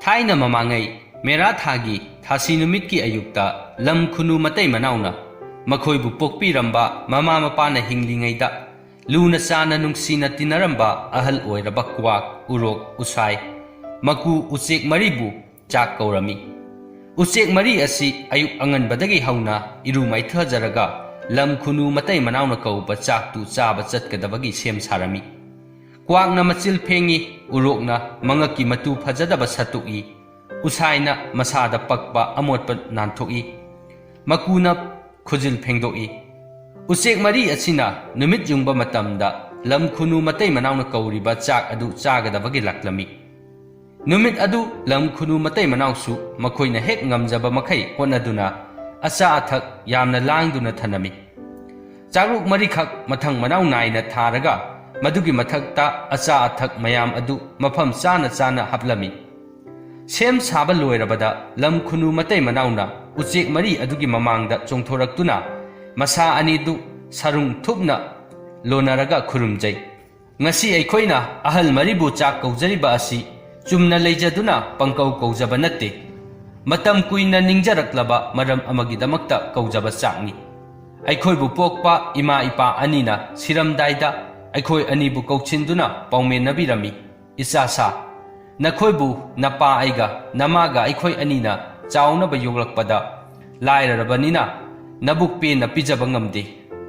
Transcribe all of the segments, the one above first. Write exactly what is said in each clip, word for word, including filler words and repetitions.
ꯊꯥꯏꯅ ꯃꯃꯥꯡꯉꯩ ꯃꯦꯔꯥ ꯊꯥꯒꯤ ꯊꯥꯁꯤ ꯅꯨꯃꯤꯠꯀꯤ ꯑꯌꯨꯛꯇ ꯂꯝ ꯈꯨꯅꯨ ꯃꯇꯩ ꯃꯅꯥꯎꯅ ꯃꯈꯣꯏꯕꯨ ꯄꯣꯛꯄꯤꯔꯝꯕ ꯃꯃꯥ ꯃꯄꯥꯅ ꯍꯤꯡꯂꯤꯉꯩꯗ ꯂꯨꯅ ꯆꯥꯅ ꯅꯨꯡꯁꯤꯅ ꯇꯤꯟꯅꯔꯝꯕ ꯑꯍꯜ ꯑꯣꯏꯔꯕ ꯀ꯭ꯋꯥꯛ, ꯎꯔꯣꯛ, ꯎꯁꯥꯏ, ꯃꯀꯨ, ꯎꯆꯦꯛ ꯃꯔꯤꯕꯨ ꯆꯥꯛ ꯀꯧꯔꯝꯃꯤ꯫ ꯎꯆꯦꯛ ꯃꯔꯤ ꯑꯁꯤ ꯑꯌꯨꯛ ꯑꯉꯟꯕꯗꯒꯤ ꯍꯧꯅ ꯏꯔꯨ ꯃꯥꯏꯊꯖꯔꯒ ꯂꯝ ꯈꯨꯅꯨ ꯃꯇꯩ ꯃꯅꯥꯎꯅ ꯀꯧꯕ ꯆꯥꯛꯇꯨ ꯆꯥꯕ ꯆꯠꯀꯗꯕꯒꯤ ꯁꯦꯝ ꯁꯥꯔꯝꯃꯤ꯫ ꯀ꯭ꯋꯥꯛꯅ ꯃꯆꯤꯜ ꯐꯦꯡꯏ, ꯎꯔꯣꯛꯅ ꯃꯉꯛꯀꯤ ꯃꯇꯨ ꯐꯖꯗꯕ ꯁꯠꯇꯣꯛꯏ, ꯎꯁꯥꯏꯅ ꯃꯁꯥꯗ ꯄꯛꯄ ꯑꯃꯣꯠꯄ ꯅꯥꯟꯊꯣꯛꯏ, ꯃꯀꯨꯅ ꯈꯨꯖꯤꯜ ꯐꯦꯡꯗꯣꯛꯏ꯫ ꯎꯆꯦꯛ ꯃꯔꯤ ꯑꯁꯤꯅ ꯅꯨꯃꯤꯠ ꯌꯨꯡꯕ ꯃꯇꯝꯗ ꯂꯝ ꯈꯨꯅꯨ ꯃꯇꯩ ꯃꯅꯥꯎꯅ ꯀꯧꯔꯤꯕ ꯆꯥꯛ ꯑꯗꯨ ꯆꯥꯒꯗꯕꯒꯤ ꯂꯥꯛꯂꯝꯃꯤ꯫ ꯅꯨꯃꯤꯠ ꯑꯗꯨ ꯂꯝ ꯈꯨꯅꯨ ꯃꯇꯩ ꯃꯅꯥꯎꯁꯨ ꯃꯈꯣꯏꯅ ꯍꯦꯛ ꯉꯝꯖꯕ ꯃꯈꯩ ꯍꯣꯠꯅꯗꯨꯅ ꯑꯆꯥ ꯑꯊꯛ ꯌꯥꯝꯅ ꯂꯥꯡꯗꯨꯅ ꯊꯅꯝꯃꯤ꯫ ꯆꯥꯛꯂꯨꯛ ꯃꯔꯤꯈꯛ ꯃꯊꯪ ꯃꯅꯥꯎ ꯅꯥꯏꯅ ꯊꯥꯔꯒ ꯃꯗꯨꯒꯤ ꯃꯊꯛꯇ ꯑꯆꯥ ꯑꯊꯛ ꯃꯌꯥꯝ ꯑꯗꯨ ꯃꯐꯝ ꯆꯥꯅ ꯆꯥꯅ ꯍꯥꯞꯂꯝꯃꯤ꯫ ꯁꯦꯝ ꯁꯥꯕ ꯂꯣꯏꯔꯕꯗ ꯂꯝ ꯈꯨꯅꯨ ꯃꯇꯩ ꯃꯅꯥꯎꯅ ꯎꯆꯦꯛ ꯃꯔꯤ ꯑꯗꯨꯒꯤ ꯃꯃꯥꯡꯗ ꯆꯣꯡꯊꯣꯔꯛꯇꯨꯅ ꯃꯁꯥ ꯑꯅꯤꯗꯨ ꯁꯔꯨꯡ ꯊꯨꯞꯅ ꯂꯣꯟꯅꯔꯒ ꯈꯨꯔꯨꯝꯖꯩ꯫ ꯉꯁꯤ ꯑꯩꯈꯣꯏꯅ ꯑꯍꯜ ꯃꯔꯤꯕꯨ ꯆꯥꯛ ꯀꯧꯖꯔꯤꯕ ꯑꯁꯤ ꯆꯨꯝꯅ ꯂꯩꯖꯗꯨꯅ ꯄꯪꯀꯧ ꯀꯧꯖꯕ ꯅꯠꯇꯦ꯫ ꯃꯇꯝ ꯀꯨꯏꯅ ꯅꯤꯡꯖꯔꯛꯂꯕ ꯃꯔꯝ ꯑꯃꯒꯤꯗꯃꯛꯇ ꯀꯧꯖꯕ ꯆꯥꯛꯅꯤ꯫ ꯑꯩꯈꯣꯏꯕꯨ ꯄꯣꯛꯄ ꯏꯃꯥ ꯏꯄꯥ ꯑꯅꯤꯅ ꯁꯤꯔꯝꯗꯥꯏꯗ ꯑꯩꯈꯣꯏ ꯑꯅꯤꯕꯨ ꯀꯧꯁꯤꯟꯗꯨꯅ ꯄꯥꯎꯃꯦꯟꯅꯕꯤꯔꯝꯃꯤ꯫ "ꯏꯆꯥꯁꯥ, ꯅꯈꯣꯏꯕꯨ ꯅꯄꯥ ꯑꯩꯒ ꯅꯃꯥꯒ ꯑꯩꯈꯣꯏ ꯑꯅꯤꯅ ꯆꯥꯎꯅꯕ ꯌꯣꯛꯂꯛꯄꯗ ꯂꯥꯏꯔꯔꯕꯅꯤꯅ ꯅꯕꯨꯛ ꯄꯦꯟꯅ ꯄꯤꯖꯕ ꯉꯝꯗꯦ꯫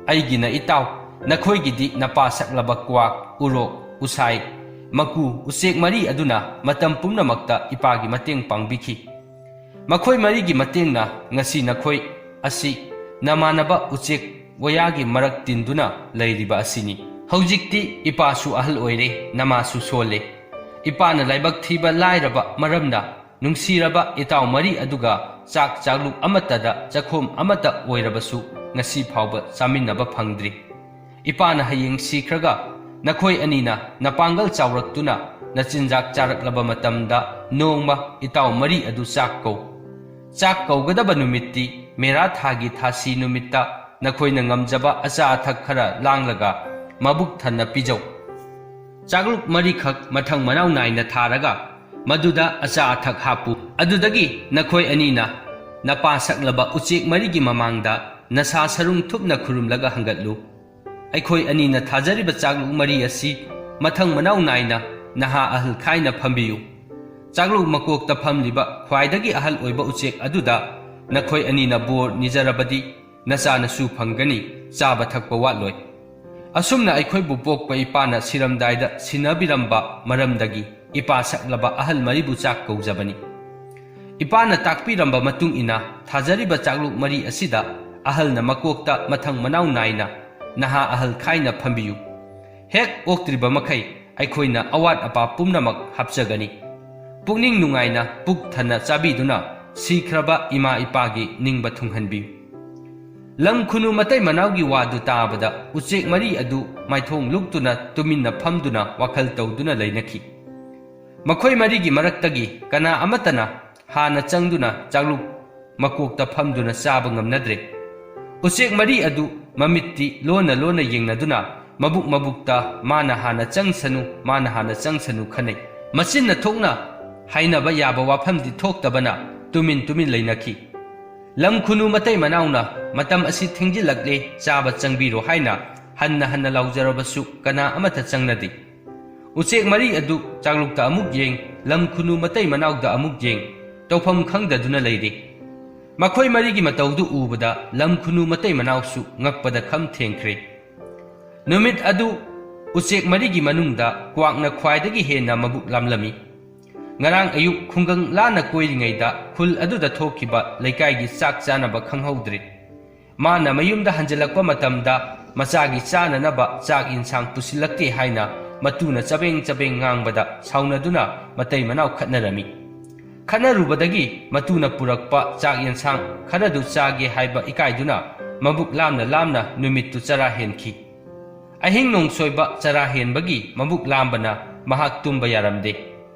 ꯑꯩꯒꯤꯅ ꯏꯇꯥꯎ, ꯅꯈꯣꯏꯒꯤꯗꯤ ꯅꯄꯥ ꯁꯛꯂꯕ ꯀ꯭ꯋꯥꯛ, ꯎꯔꯣꯛ, ꯎꯁꯥꯏ, ꯃꯀꯨ, ꯎꯆꯦꯛ ꯃꯔꯤ ꯑꯗꯨꯅ ꯃꯇꯝ ꯄꯨꯝꯅꯃꯛꯇ ꯏꯄꯥꯒꯤ ꯃꯇꯦꯡ ꯄꯥꯡꯕꯤꯈꯤ꯫ ꯃꯈꯣꯏ ꯃꯔꯤꯒꯤ ꯃꯇꯦꯡꯅ ꯉꯁꯤ ꯅꯈꯣꯏ ꯑꯁꯤ ꯅꯃꯥꯟꯅꯕ ꯎꯆꯦꯛ ꯋꯥꯌꯥꯒꯤ ꯃꯔꯛ ꯇꯤꯟꯗꯨꯅ ꯂꯩꯔꯤꯕ ꯑꯁꯤꯅꯤ꯫ ꯍꯧꯖꯤꯛꯇꯤ ꯏꯄꯥꯁꯨ ꯑꯍꯜ ꯑꯣꯏꯔꯦ, ꯅꯃꯥꯁꯨ ꯁꯣꯜꯂꯦ꯫ ꯏꯄꯥꯅ ꯂꯥꯏꯕꯛ ꯊꯤꯕ ꯂꯥꯏꯔꯕ ꯃꯔꯝꯅ ꯅꯨꯡꯁꯤꯔꯕ ꯏꯇꯥꯎ ꯃꯔꯤ ꯑꯗꯨꯒ ꯆꯥꯛ ꯆꯥꯛꯂꯨꯛ ꯑꯃꯠꯇꯗ ꯆꯥꯛꯈꯣꯝ ꯑꯃꯠꯇ ꯑꯣꯏꯔꯕꯁꯨ ꯉꯁꯤ ꯐꯥꯎꯕ ꯆꯥꯃꯤꯟꯅꯕ ꯐꯪꯗ꯭ꯔꯤ꯫ ꯏꯄꯥꯅ ꯍꯌꯦꯡ ꯁꯤꯈ꯭ꯔꯒ ꯅꯈꯣꯏ ꯑꯅꯤꯅ ꯅꯄꯥꯡꯒꯜ ꯆꯥꯎꯔꯛꯇꯨꯅ ꯅꯆꯤꯟꯖꯥꯛ ꯆꯥꯔꯛꯂꯕ ꯃꯇꯝꯗ ꯅꯣꯡꯃ ꯏꯇꯥꯎ ꯃꯔꯤ ꯑꯗꯨ ꯆꯥꯛ ꯀꯧ꯫ ꯆꯥꯛ ꯀꯧꯒꯗꯕ ꯅꯨꯃꯤꯠꯇꯤ ꯃꯦꯔꯥ ꯊꯥꯒꯤ ꯊꯥꯁꯤ ꯅꯨꯃꯤꯠꯇ ꯅꯈꯣꯏꯅ ꯉꯝꯖꯕ ꯑꯆꯥ ꯑꯊꯛ ꯈꯔ ꯂꯥꯡꯂꯒ ꯃꯕꯨꯛ ꯊꯟꯅ ꯄꯤꯖꯧ꯫ ꯆꯥꯛꯂꯨꯛ ꯃꯔꯤꯈꯛ ꯃꯊꯪ ꯃꯅꯥꯎ ꯅꯥꯏꯅ ꯊꯥꯔꯒ ꯃꯗꯨꯗ ꯑꯆꯥ ꯑꯊꯛ ꯍꯥꯞꯄꯨ꯫ ꯑꯗꯨꯗꯒꯤ ꯅꯈꯣꯏ ꯑꯅꯤꯅ ꯅꯄꯥ ꯁꯛꯂꯕ ꯎꯆꯦꯛ ꯃꯔꯤꯒꯤ ꯃꯃꯥꯡꯗ ꯅꯁꯥ ꯁꯔꯨꯡ ꯊꯨꯞꯅ ꯈꯨꯔꯨꯝꯂꯒ ꯍꯪꯒꯠꯂꯨ꯫ ꯑꯩꯈꯣꯏ ꯑꯅꯤꯅ ꯊꯥꯖꯔꯤꯕ ꯆꯥꯛꯂꯨꯛ ꯃꯔꯤ ꯑꯁꯤ ꯃꯊꯪ ꯃꯅꯥꯎ ꯅꯥꯏꯅ ꯅꯍꯥ ꯑꯍꯜ ꯈꯥꯏꯅ ꯐꯝꯕꯤꯌꯨ꯫ ꯆꯥꯛꯂꯨꯛ ꯃꯀꯣꯛꯇ ꯐꯝꯂꯤꯕ ꯈ꯭ꯋꯥꯏꯗꯒꯤ ꯑꯍꯜ ꯑꯣꯏꯕ ꯎꯆꯦꯛ ꯑꯗꯨꯗ ꯅꯈꯣꯏ ꯑꯅꯤꯅ ꯕꯣꯔ ꯅꯤꯖꯔꯕꯗꯤ ꯅꯆꯥꯅꯁꯨ ꯐꯪꯒꯅꯤ, ꯆꯥꯕ ꯊꯛꯄ ꯋꯥꯠꯂꯣꯏ꯫ ꯑꯁꯨꯝꯅ ꯑꯩꯈꯣꯏꯕꯨ ꯄꯣꯛꯄ ꯏꯄꯥꯅ ꯁꯤꯔꯝꯗꯥꯏꯗ ꯁꯤꯟꯅꯕꯤꯔꯝꯕ ꯃꯔꯝꯗꯒꯤ ꯏꯄꯥ ꯁꯛꯂꯕ ꯑꯍꯜ ꯃꯔꯤꯕꯨ ꯆꯥꯛ ꯀꯧꯖꯕꯅꯤ꯫ ꯏꯄꯥꯅ ꯇꯥꯛꯄꯤꯔꯝꯕ ꯃꯇꯨꯡ ꯏꯟꯅ ꯊꯥꯖꯔꯤꯕ ꯆꯥꯛꯂꯨꯛ ꯃꯔꯤ ꯑꯁꯤꯗ ꯑꯍꯜꯅ ꯃꯀꯣꯛꯇ ꯃꯊꯪ ꯃꯅꯥꯎ ꯅꯥꯏꯅ ꯅꯍꯥ ꯑꯍꯜ ꯈꯥꯏꯅ ꯐꯝꯕꯤꯌꯨ꯫ ꯍꯦꯛ ꯑꯣꯛꯇ꯭ꯔꯤꯕ ꯃꯈꯩ ꯑꯩꯈꯣꯏꯅ ꯑꯋꯥꯠ ꯑꯄꯥ ꯄꯨꯝꯅꯃꯛ ꯍꯥꯞꯆꯒꯅꯤ꯫ ꯄꯨꯛꯅꯤꯡ ꯅꯨꯡꯉꯥꯏꯅ ꯄꯨꯛ ꯊꯟꯅ ꯆꯥꯕꯤꯗꯨꯅ ꯁꯤꯈ꯭ꯔꯕ ꯏꯃꯥ ꯏꯄꯥꯒꯤ ꯅꯤꯡꯕ ꯊꯨꯡꯍꯟꯕꯤꯌꯨ꯫ ꯂꯝ ꯈꯨꯅꯨ ꯃꯇꯩ ꯃꯅꯥꯎꯒꯤ ꯋꯥꯗꯨ ꯇꯥꯕꯗ ꯎꯆꯦꯛ ꯃꯔꯤ ꯑꯗꯨ ꯃꯥꯏꯊꯣꯡ ꯂꯨꯛꯇꯨꯅ ꯇꯨꯃꯤꯟꯅ ꯐꯝꯗꯨꯅ ꯋꯥꯈꯜ ꯇꯧꯗꯨꯅ ꯂꯩꯅꯈꯤ꯫ ꯃꯈꯣꯏ ꯃꯔꯤꯒꯤ ꯃꯔꯛꯇꯒꯤ ꯀꯅꯥ ꯑꯃꯠꯇꯅ ꯍꯥꯟꯅ ꯆꯪꯗꯨꯅ ꯆꯥꯛꯂꯨꯛ ꯃꯀꯣꯛꯇ ꯐꯝꯗꯨꯅ ꯆꯥꯕ ꯉꯝꯅꯗ꯭ꯔꯦ꯫ ꯎꯆꯦꯛ ꯃꯔꯤ ꯑꯗꯨ ꯃꯃꯤꯠꯇꯤ ꯂꯣꯟꯅ ꯂꯣꯟꯅ ꯌꯦꯡꯅꯗꯨꯅ ꯃꯕꯨꯛ ꯃꯕꯨꯛꯇ ꯃꯥꯅ ꯍꯥꯟꯅ ꯆꯪꯁꯅꯨ, ꯃꯥꯅ ꯍꯥꯟꯅ ꯆꯪꯁꯅꯨ ꯈꯟꯅꯩ꯫ ꯃꯆꯤꯟꯅ ꯊꯣꯛꯅ ꯍꯥꯏꯅꯕ ꯌꯥꯕ ꯋꯥꯐꯝꯗꯤ ꯊꯣꯛꯇꯕꯅ ꯇꯨꯃꯤꯟ ꯇꯨꯃꯤꯟ ꯂꯩꯅꯈꯤ꯫ ꯂꯝ ꯈꯨꯅꯨ ꯃꯇꯩ ꯃꯅꯥꯎꯅ ꯃꯇꯝ ꯑꯁꯤ ꯊꯦꯡꯖꯤꯜꯂꯛꯂꯦ, ꯆꯥꯕ ꯆꯪꯕꯤꯔꯣ ꯍꯥꯏꯅ ꯍꯟꯅ ꯍꯟꯅ ꯂꯥꯎꯖꯔꯕꯁꯨ ꯀꯅꯥ ꯑꯃꯠꯇ ꯆꯪꯅꯗꯦ꯫ ꯎꯆꯦꯛ ꯃꯔꯤ ꯑꯗꯨ ꯆꯥꯛꯂꯨꯛꯇ ꯑꯃꯨꯛ ꯌꯦꯡ, ꯂꯝ ꯈꯨꯅꯨ ꯃꯇꯩ ꯃꯅꯥꯎꯗ ꯑꯃꯨꯛ ꯌꯦꯡ, ꯇꯧꯐꯝ ꯈꯪꯗꯗꯨꯅ ꯂꯩꯔꯤ꯫ ꯃꯈꯣꯏ ꯃꯔꯤꯒꯤ ꯃꯇꯧꯗꯨ ꯎꯕꯗ ꯂꯝ ꯈꯨꯅꯨ ꯃꯇꯩ ꯃꯅꯥꯎꯁꯨ ꯉꯛꯄꯗ ꯈꯝ ꯊꯦꯡꯈ꯭ꯔꯦ꯫ ꯅꯨꯃꯤꯠ ꯑꯗꯨ ꯎꯆꯦꯛ ꯃꯔꯤꯒꯤ ꯃꯅꯨꯡꯗ ꯀ꯭ꯋꯥꯛꯅ ꯈ꯭ꯋꯥꯏꯗꯒꯤ ꯍꯦꯟꯅ ꯃꯕꯨꯛ ꯂꯥꯝꯂꯝꯃꯤ꯫ ꯉꯔꯥꯡ ꯑꯌꯨꯛ ꯈꯨꯡꯒꯪ ꯂꯥꯟꯅ ꯀꯣꯏꯔꯤꯉꯩꯗ ꯈꯨꯜ ꯑꯗꯨꯗ ꯊꯣꯛꯈꯤꯕ ꯂꯩꯀꯥꯏꯒꯤ ꯆꯥꯛ ꯆꯥꯅꯕ ꯈꯪꯍꯧꯗ꯭ꯔꯦ꯫ ꯃꯥꯅ ꯃꯌꯨꯝꯗ ꯍꯟꯖꯤꯜꯂꯛꯄ ꯃꯇꯝꯗ ꯃꯆꯥꯒꯤ ꯆꯥꯅꯅꯕ ꯆꯥꯛ ꯌꯦꯟꯁꯥꯡ ꯄꯨꯁꯤꯜꯂꯛꯇꯦ ꯍꯥꯏꯅ ꯃꯇꯨꯅ ꯆꯕꯦꯡ ꯆꯕꯦꯡ ꯉꯥꯡꯕꯗ ꯁꯥꯎꯅꯗꯨꯅ ꯃꯇꯩ ꯃꯅꯥꯎ ꯈꯠꯅꯔꯝꯃꯤ꯫ ꯈꯠꯅꯔꯨꯕꯗꯒꯤ ꯃꯇꯨꯅ ꯄꯨꯔꯛꯄ ꯆꯥꯛ ꯌꯦꯟꯁꯥꯡ ꯈꯔꯗꯨ ꯆꯥꯒꯦ ꯍꯥꯏꯕ ꯏꯀꯥꯏꯗꯨꯅ ꯃꯕꯨꯛ ꯂꯥꯝꯅ ꯂꯥꯝꯅ ꯅꯨꯃꯤꯠꯇꯨ ꯆꯔꯥ ꯍꯦꯟꯈꯤ꯫ ꯑꯍꯤꯡ ꯅꯣꯡꯁꯣꯏꯕ ꯆꯔꯥ ꯍꯦꯟꯕꯒꯤ ꯃꯕꯨꯛ ꯂꯥꯝꯕꯅ ꯃꯍꯥꯛ ꯇꯨꯝꯕ ꯌꯥꯔꯝꯗꯦ꯫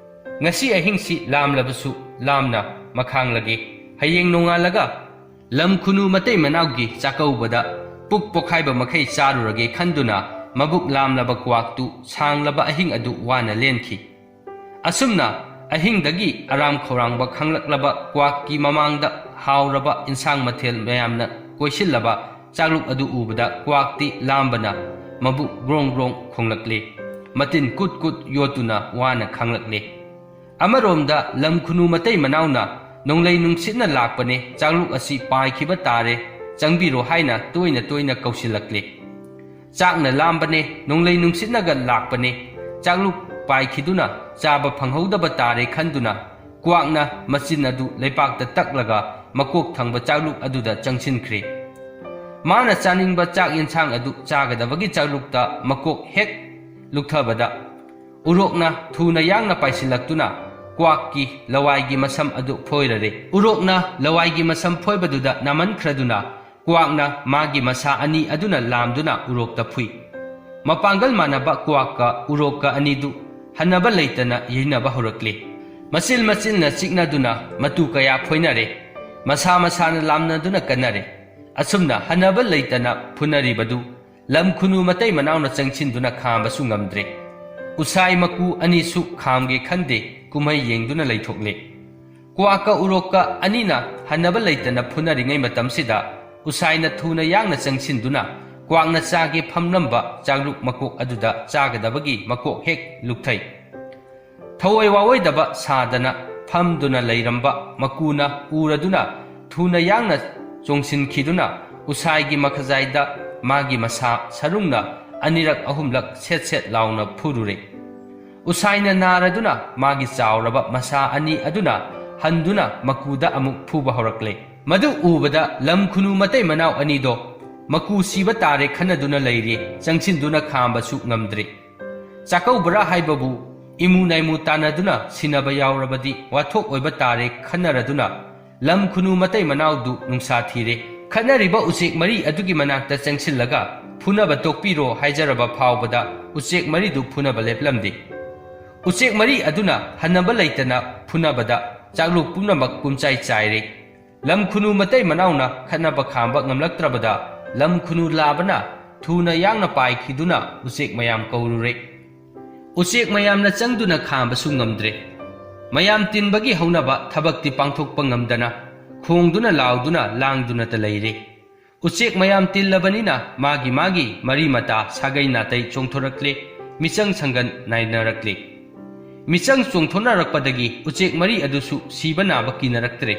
ꯉꯁꯤ ꯑꯍꯤꯡꯁꯤ ꯂꯥꯝꯂꯕꯁꯨ ꯂꯥꯝꯅ ꯃꯈꯥꯡꯂꯒꯦ꯫ ꯍꯌꯦꯡ ꯅꯣꯡꯉꯥꯜꯂꯒ ꯂꯝ ꯈꯨꯅꯨ ꯃꯇꯩ ꯃꯅꯥꯎꯒꯤ ꯆꯥꯛꯀꯧꯕꯗ ꯄꯨꯛ ꯄꯣꯛꯈꯥꯏꯕ ꯃꯈꯩ ꯆꯥꯔꯨꯔꯒꯦ ꯈꯟꯗꯨꯅ ꯃꯕꯨꯛ ꯂꯥꯝꯂꯕ ꯀ꯭ꯋꯥꯛꯇꯨ ꯁꯥꯡꯂꯕ ꯑꯍꯤꯡ ꯑꯗꯨ ꯋꯥꯅ ꯂꯦꯟꯈꯤ꯫ ꯑꯁꯨꯝꯅ ꯑꯍꯤꯡꯗꯒꯤ ꯑꯔꯥꯝ ꯈꯧꯔꯥꯡꯕ ꯈꯪꯂꯛꯂꯕ ꯀ꯭ꯋꯥꯛꯀꯤ ꯃꯃꯥꯡꯗ ꯍꯥꯎꯔꯕ ꯏꯟꯁꯥꯡ ꯃꯊꯦꯜ ꯃꯌꯥꯝꯅ ꯀꯣꯏꯁꯤꯜꯂꯕ ꯆꯥꯛꯂꯨꯛ ꯑꯗꯨ ꯎꯕꯗ ꯀ꯭ꯋꯥꯛꯇꯤ ꯂꯥꯝꯕꯅ ꯃꯕꯨꯛ ꯒ꯭ꯔꯣꯡ ꯒ꯭ꯔꯣꯡ ꯈꯣꯡꯂꯛꯂꯦ꯫ ꯃꯇꯤꯟ ꯀꯨꯠ ꯀꯨꯠ ꯌꯣꯠꯇꯨꯅ ꯋꯥꯅ ꯈꯥꯡꯂꯛꯂꯦ꯫ ꯑꯃꯔꯣꯝꯗ ꯂꯝ ꯈꯨꯅꯨ ꯃꯇꯩ ꯃꯅꯥꯎꯅ ꯅꯣꯡꯂꯩ ꯅꯨꯡꯁꯤꯠꯅ ꯂꯥꯛꯄꯅꯦ, ꯆꯥꯛꯂꯨꯛ ꯑꯁꯤ ꯄꯥꯏꯈꯤꯕ ꯇꯥꯔꯦ, ꯆꯪꯕꯤꯔꯣ ꯍꯥꯏꯅ ꯇꯣꯏꯅ ꯇꯣꯏꯅ ꯀꯧꯁꯤꯜꯂꯛꯂꯦ꯫ ꯆꯥꯛꯅ ꯂꯥꯝꯕꯅꯦ, ꯅꯣꯡꯂꯩ ꯅꯨꯡꯁꯤꯠꯅꯒ ꯂꯥꯛꯄꯅꯦ, ꯆꯥꯛꯂꯨꯛ ꯄꯥꯏꯈꯤꯗꯨꯅ ꯆꯥꯕ ꯐꯪꯍꯧꯗꯕ ꯇꯥꯔꯦ ꯈꯟꯗꯨꯅ ꯀ꯭ꯋꯥꯛꯅ ꯃꯆꯤꯟ ꯑꯗꯨ ꯂꯩꯄꯥꯛꯇ ꯇꯛꯂꯒ ꯃꯀꯣꯛ ꯊꯪꯕ ꯆꯥꯛꯂꯨꯛ ꯑꯗꯨꯗ ꯆꯪꯁꯤꯟꯈ꯭ꯔꯦ꯫ ꯃꯥꯅ ꯆꯥꯅꯤꯡꯕ ꯆꯥꯛ ꯌꯦꯟꯁꯥꯡ ꯑꯗꯨ ꯆꯥꯒꯗꯕꯒꯤ ꯆꯥꯛꯂꯨꯛꯇ ꯃꯀꯣꯛ ꯍꯦꯛ ꯂꯨꯛꯊꯕꯗ ꯎꯔꯣꯛꯅ ꯊꯨꯅ ꯌꯥꯡꯅ ꯄꯥꯏꯁꯤꯜꯂꯛꯇꯨꯅ ꯀ꯭ꯋꯥꯛꯀꯤ ꯂꯋꯥꯏꯒꯤ ꯃꯁꯝ ꯑꯗꯨ ꯐꯣꯏꯔꯔꯦ꯫ ꯎꯔꯣꯛꯅ ꯂꯋꯥꯏꯒꯤ ꯃꯁꯝ ꯐꯣꯏꯕꯗꯨꯗ ꯅꯥꯃꯟꯈ꯭ꯔꯗꯨꯅ ꯀ꯭ꯋꯥꯛꯅ ꯃꯥꯒꯤ ꯃꯁꯥ ꯑꯅꯤ ꯑꯗꯨꯅ ꯂꯥꯝꯗꯨꯅ ꯎꯔꯣꯛꯇ ꯐꯨꯏ꯫ ꯃꯄꯥꯡꯒꯜ ꯃꯥꯟꯅꯕ ꯀ꯭ꯋꯥꯛꯀ ꯎꯔꯣꯛꯀ ꯑꯅꯤꯗꯨ ꯍꯟꯅꯕ ꯂꯩꯇꯅ ꯌꯩꯅꯕ ꯍꯧꯔꯛꯂꯤ꯫ ꯃꯆꯤꯜ ꯃꯆꯤꯜꯅ ꯆꯤꯛꯅꯗꯨꯅ ꯃꯇꯨ ꯀꯌꯥ ꯐꯣꯏꯅꯔꯦ꯫ ꯃꯁꯥ ꯃꯁꯥꯅ ꯂꯥꯝꯅꯗꯨꯅ ꯀꯟꯅꯔꯦ꯫ ꯑꯁꯨꯝꯅ ꯍꯟꯅꯕ ꯂꯩꯇꯅ ꯐꯨꯅꯔꯤꯕꯗꯨ ꯂꯝ ꯈꯨꯅꯨ ꯃꯇꯩ ꯃꯅꯥꯎꯅ ꯆꯪꯁꯤꯟꯗꯨꯅ ꯈꯥꯝꯕꯁꯨ ꯉꯝꯗ꯭ꯔꯦ꯫ ꯎꯁꯥꯏ ꯃꯀꯨ ꯑꯅꯤꯁꯨ ꯈꯥꯝꯒꯦ ꯈꯟꯗꯦ, ꯀꯨꯝꯍꯩ ꯌꯦꯡꯗꯨꯅ ꯂꯩꯊꯣꯛꯂꯦ꯫ ꯀ꯭ꯋꯥꯛꯀ ꯎꯔꯣꯛꯀ ꯑꯅꯤꯅ ꯍꯟꯅꯕ ꯂꯩꯇꯅ ꯐꯨꯅꯔꯤꯉꯩ ꯃꯇꯝꯁꯤꯗ ꯎꯁꯥꯏꯅ ꯊꯨꯅ ꯌꯥꯡꯅ ꯆꯪꯁꯤꯟꯗꯨꯅ ꯀ꯭ꯋꯥꯛꯅ ꯆꯥꯒꯦ ꯐꯝꯂꯝꯕ ꯆꯥꯛꯂꯨꯛ ꯃꯀꯣꯛ ꯑꯗꯨꯗ ꯆꯥꯒꯗꯕꯒꯤ ꯃꯀꯣꯛ ꯍꯦꯛ ꯂꯨꯛꯊꯩ꯫ ꯊꯧꯑꯣꯏ ꯋꯥꯑꯣꯏꯗꯕ ꯁꯥꯗꯅ ꯐꯝꯗꯨꯅ ꯂꯩꯔꯝꯕ ꯃꯀꯨꯅ ꯎꯔꯗꯨꯅ ꯊꯨꯅ ꯌꯥꯡꯅ ꯆꯣꯡꯁꯤꯟꯈꯤꯗꯨꯅ ꯎꯁꯥꯏꯒꯤ ꯃꯈꯖꯥꯏꯗ ꯃꯥꯒꯤ ꯃꯁꯥ ꯁꯔꯨꯡꯅ ꯑꯅꯤꯔꯛ ꯑꯍꯨꯝꯂꯛ ꯁꯦꯠ ꯁꯦꯠ ꯂꯥꯎꯅ ꯐꯨꯔꯨꯔꯦ꯫ ꯎꯁꯥꯏꯅ ꯅꯥꯔꯗꯨꯅ ꯃꯥꯒꯤ ꯆꯥꯎꯔꯕ ꯃꯁꯥ ꯑꯅꯤ ꯑꯗꯨꯅ ꯍꯟꯗꯨꯅ ꯃꯀꯨꯗ ꯑꯃꯨꯛ ꯐꯨꯕ ꯍꯧꯔꯛꯂꯦ꯫ ꯃꯗꯨ ꯎꯕꯗ ꯂꯝ ꯈꯨꯅꯨ ꯃꯇꯩ ꯃꯅꯥꯎ ꯑꯅꯤꯗꯣ ꯃꯀꯨ ꯁꯤꯕ ꯇꯥꯔꯦ ꯈꯟꯅꯗꯨꯅ ꯂꯩꯔꯤ, ꯆꯪꯁꯤꯟꯗꯨꯅ ꯈꯥꯝꯕꯁꯨ ꯉꯝꯗ꯭ꯔꯦ꯫ ꯆꯥꯀꯧꯕ꯭ꯔꯥ ꯍꯥꯏꯕꯕꯨ ꯏꯃꯨ ꯅꯥꯏꯃꯨ ꯇꯥꯟꯅꯗꯨꯅ ꯁꯤꯟꯅꯕ ꯌꯥꯎꯔꯕꯗꯤ ꯋꯥꯊꯣꯛ ꯑꯣꯏꯕ ꯇꯥꯔꯦ ꯈꯟꯅꯔꯗꯨꯅ ꯂꯝ ꯈꯨꯅꯨ ꯃꯇꯩ ꯃꯅꯥꯎꯗꯨ ꯅꯨꯡꯁꯥ ꯊꯤꯔꯦ꯫ ꯈꯠꯅꯔꯤꯕ ꯎꯆꯦꯛ ꯃꯔꯤ ꯑꯗꯨꯒꯤ ꯃꯅꯥꯛꯇ ꯆꯪꯁꯤꯜꯂꯒ ꯐꯨꯅꯕ ꯇꯣꯛꯄꯤꯔꯣ ꯍꯥꯏꯖꯔꯕ ꯐꯥꯎꯕꯗ ꯎꯆꯦꯛ ꯃꯔꯤꯗꯨ ꯐꯨꯅꯕ ꯂꯦꯞꯂꯝꯗꯦ꯫ ꯎꯆꯦꯛ ꯃꯔꯤ ꯑꯗꯨꯅ ꯍꯟꯅꯕ ꯂꯩꯇꯅ ꯐꯨꯅꯕꯗ ꯆꯥꯛꯂꯨꯛ ꯄꯨꯝꯅꯃꯛ ꯄꯨꯝꯆꯥꯏ ꯆꯥꯏꯔꯦ꯫ ꯂꯝ ꯈꯨꯅꯨ ꯃꯇꯩ ꯃꯅꯥꯎꯅ ꯈꯠꯅꯕ ꯈꯥꯝꯕ ꯉꯝꯂꯛꯇ꯭ꯔꯕꯗ ꯂꯝ ꯈꯨꯅꯨ ꯂꯥꯕꯅ ꯊꯨꯅ ꯌꯥꯡꯅ ꯄꯥꯏꯈꯤꯗꯨꯅ ꯎꯆꯦꯛ ꯃꯌꯥꯝ ꯀꯧꯔꯨꯔꯦ꯫ ꯎꯆꯦꯛ ꯃꯌꯥꯝꯅ ꯆꯪꯗꯨꯅ ꯈꯥꯝꯕꯁꯨ ꯉꯝꯗ꯭ꯔꯦ꯫ ꯃꯌꯥꯝ ꯇꯤꯟꯕꯒꯤ ꯍꯧꯅꯕ ꯊꯕꯛꯇꯤ ꯄꯥꯡꯊꯣꯛꯄ ꯉꯝꯗꯅ, ꯈꯣꯡꯗꯨꯅ ꯂꯥꯎꯗꯨꯅ ꯂꯥꯡꯗꯨꯅꯇ ꯂꯩꯔꯦ꯫ ꯎꯆꯦꯛ ꯃꯌꯥꯝ ꯇꯤꯜꯂꯕꯅꯤꯅ ꯃꯥꯒꯤ ꯃꯥꯒꯤ ꯃꯔꯤ ꯃꯇꯥ ꯁꯥꯒꯩ ꯅꯥꯇꯩ ꯆꯣꯡꯊꯣꯔꯛꯂꯦ, ꯃꯤꯆꯪ ꯁꯪꯒꯟ ꯅꯥꯏꯅꯔꯛꯂꯦ꯫ ꯃꯤꯆꯪ ꯆꯣꯡꯊꯣꯛꯅꯔꯛꯄꯗꯒꯤ ꯎꯆꯦꯛ ꯃꯔꯤ ꯑꯗꯨꯁꯨ ꯁꯤꯕ ꯅꯥꯕ ꯀꯤꯅꯔꯛꯇ꯭ꯔꯦ꯫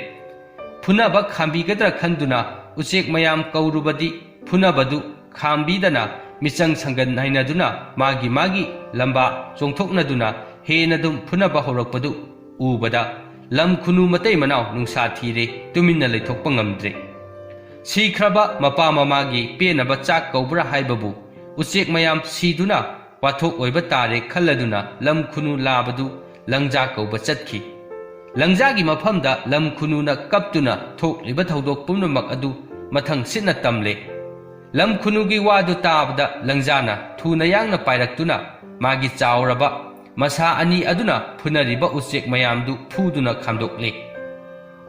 ꯐꯨꯅꯕ ꯈꯥꯝꯕꯤꯒꯗ꯭ꯔꯥ ꯈꯟꯗꯨꯅ ꯎꯆꯦꯛ ꯃꯌꯥꯝ ꯀꯧꯔꯨꯕꯗꯤ ꯐꯨꯅꯕꯗꯨ ꯈꯥꯝꯕꯤꯗꯅ ꯃꯤꯆꯪ ꯁꯪꯒꯟ ꯅꯥꯏꯅꯗꯨꯅ ꯃꯥꯒꯤ ꯃꯥꯒꯤ ꯂꯝꯕꯥ ꯆꯣꯡꯊꯣꯛꯅꯗꯨꯅ ꯍꯦꯟꯅꯗꯨꯝ ꯐꯨꯅꯕ ꯍꯧꯔꯛꯄꯗꯨ ꯎꯕꯗ ꯂꯝ ꯈꯨꯅꯨ ꯃꯇꯩ ꯃꯅꯥꯎ ꯅꯨꯡꯁꯥ ꯊꯤꯔꯦ, ꯇꯨꯃꯤꯟꯅ ꯂꯩꯊꯣꯛꯄ ꯉꯝꯗ꯭ꯔꯦ꯫ ꯁꯤꯈ꯭ꯔꯕ ꯃꯄꯥ ꯃꯃꯥꯒꯤ ꯄꯦꯟꯅꯕ ꯆꯥꯛ ꯀꯧꯕ꯭ꯔꯥ ꯍꯥꯏꯕꯕꯨ ꯎꯆꯦꯛ ꯃꯌꯥꯝ ꯁꯤꯗꯨꯅ ꯋꯥꯊꯣꯛ ꯑꯣꯏꯕ ꯇꯥꯔꯦ ꯈꯜꯂꯗꯨꯅ ꯂꯝ ꯈꯨꯅꯨ ꯂꯥꯕꯗꯨ ꯂꯪꯖꯥ ꯀꯧꯕ ꯆꯠꯈꯤ꯫ ꯂꯪꯖꯥꯒꯤ ꯃꯐꯝꯗ ꯂꯝ ꯈꯨꯅꯨꯅ ꯀꯞꯇꯨꯅ ꯊꯣꯛꯂꯤꯕ ꯊꯧꯗꯣꯛ ꯄꯨꯝꯅꯃꯛ ꯑꯗꯨ ꯃꯊꯪ ꯁꯤꯠꯅ ꯇꯝꯂꯦ꯫ ꯂꯝ ꯈꯨꯅꯨꯒꯤ ꯋꯥꯗꯨ ꯇꯥꯕꯗ ꯂꯪꯖꯥꯅ ꯊꯨꯅ ꯌꯥꯡꯅ ꯄꯥꯏꯔꯛꯇꯨꯅ ꯃꯥꯒꯤ ꯆꯥꯎꯔꯕ ꯃꯁꯥ ꯑꯅꯤ ꯑꯗꯨꯅ ꯐꯨꯅꯔꯤꯕ ꯎꯆꯦꯛ ꯃꯌꯥꯝꯗꯨ ꯐꯨꯗꯨꯅ ꯈꯥꯝꯗꯣꯛꯂꯦ꯫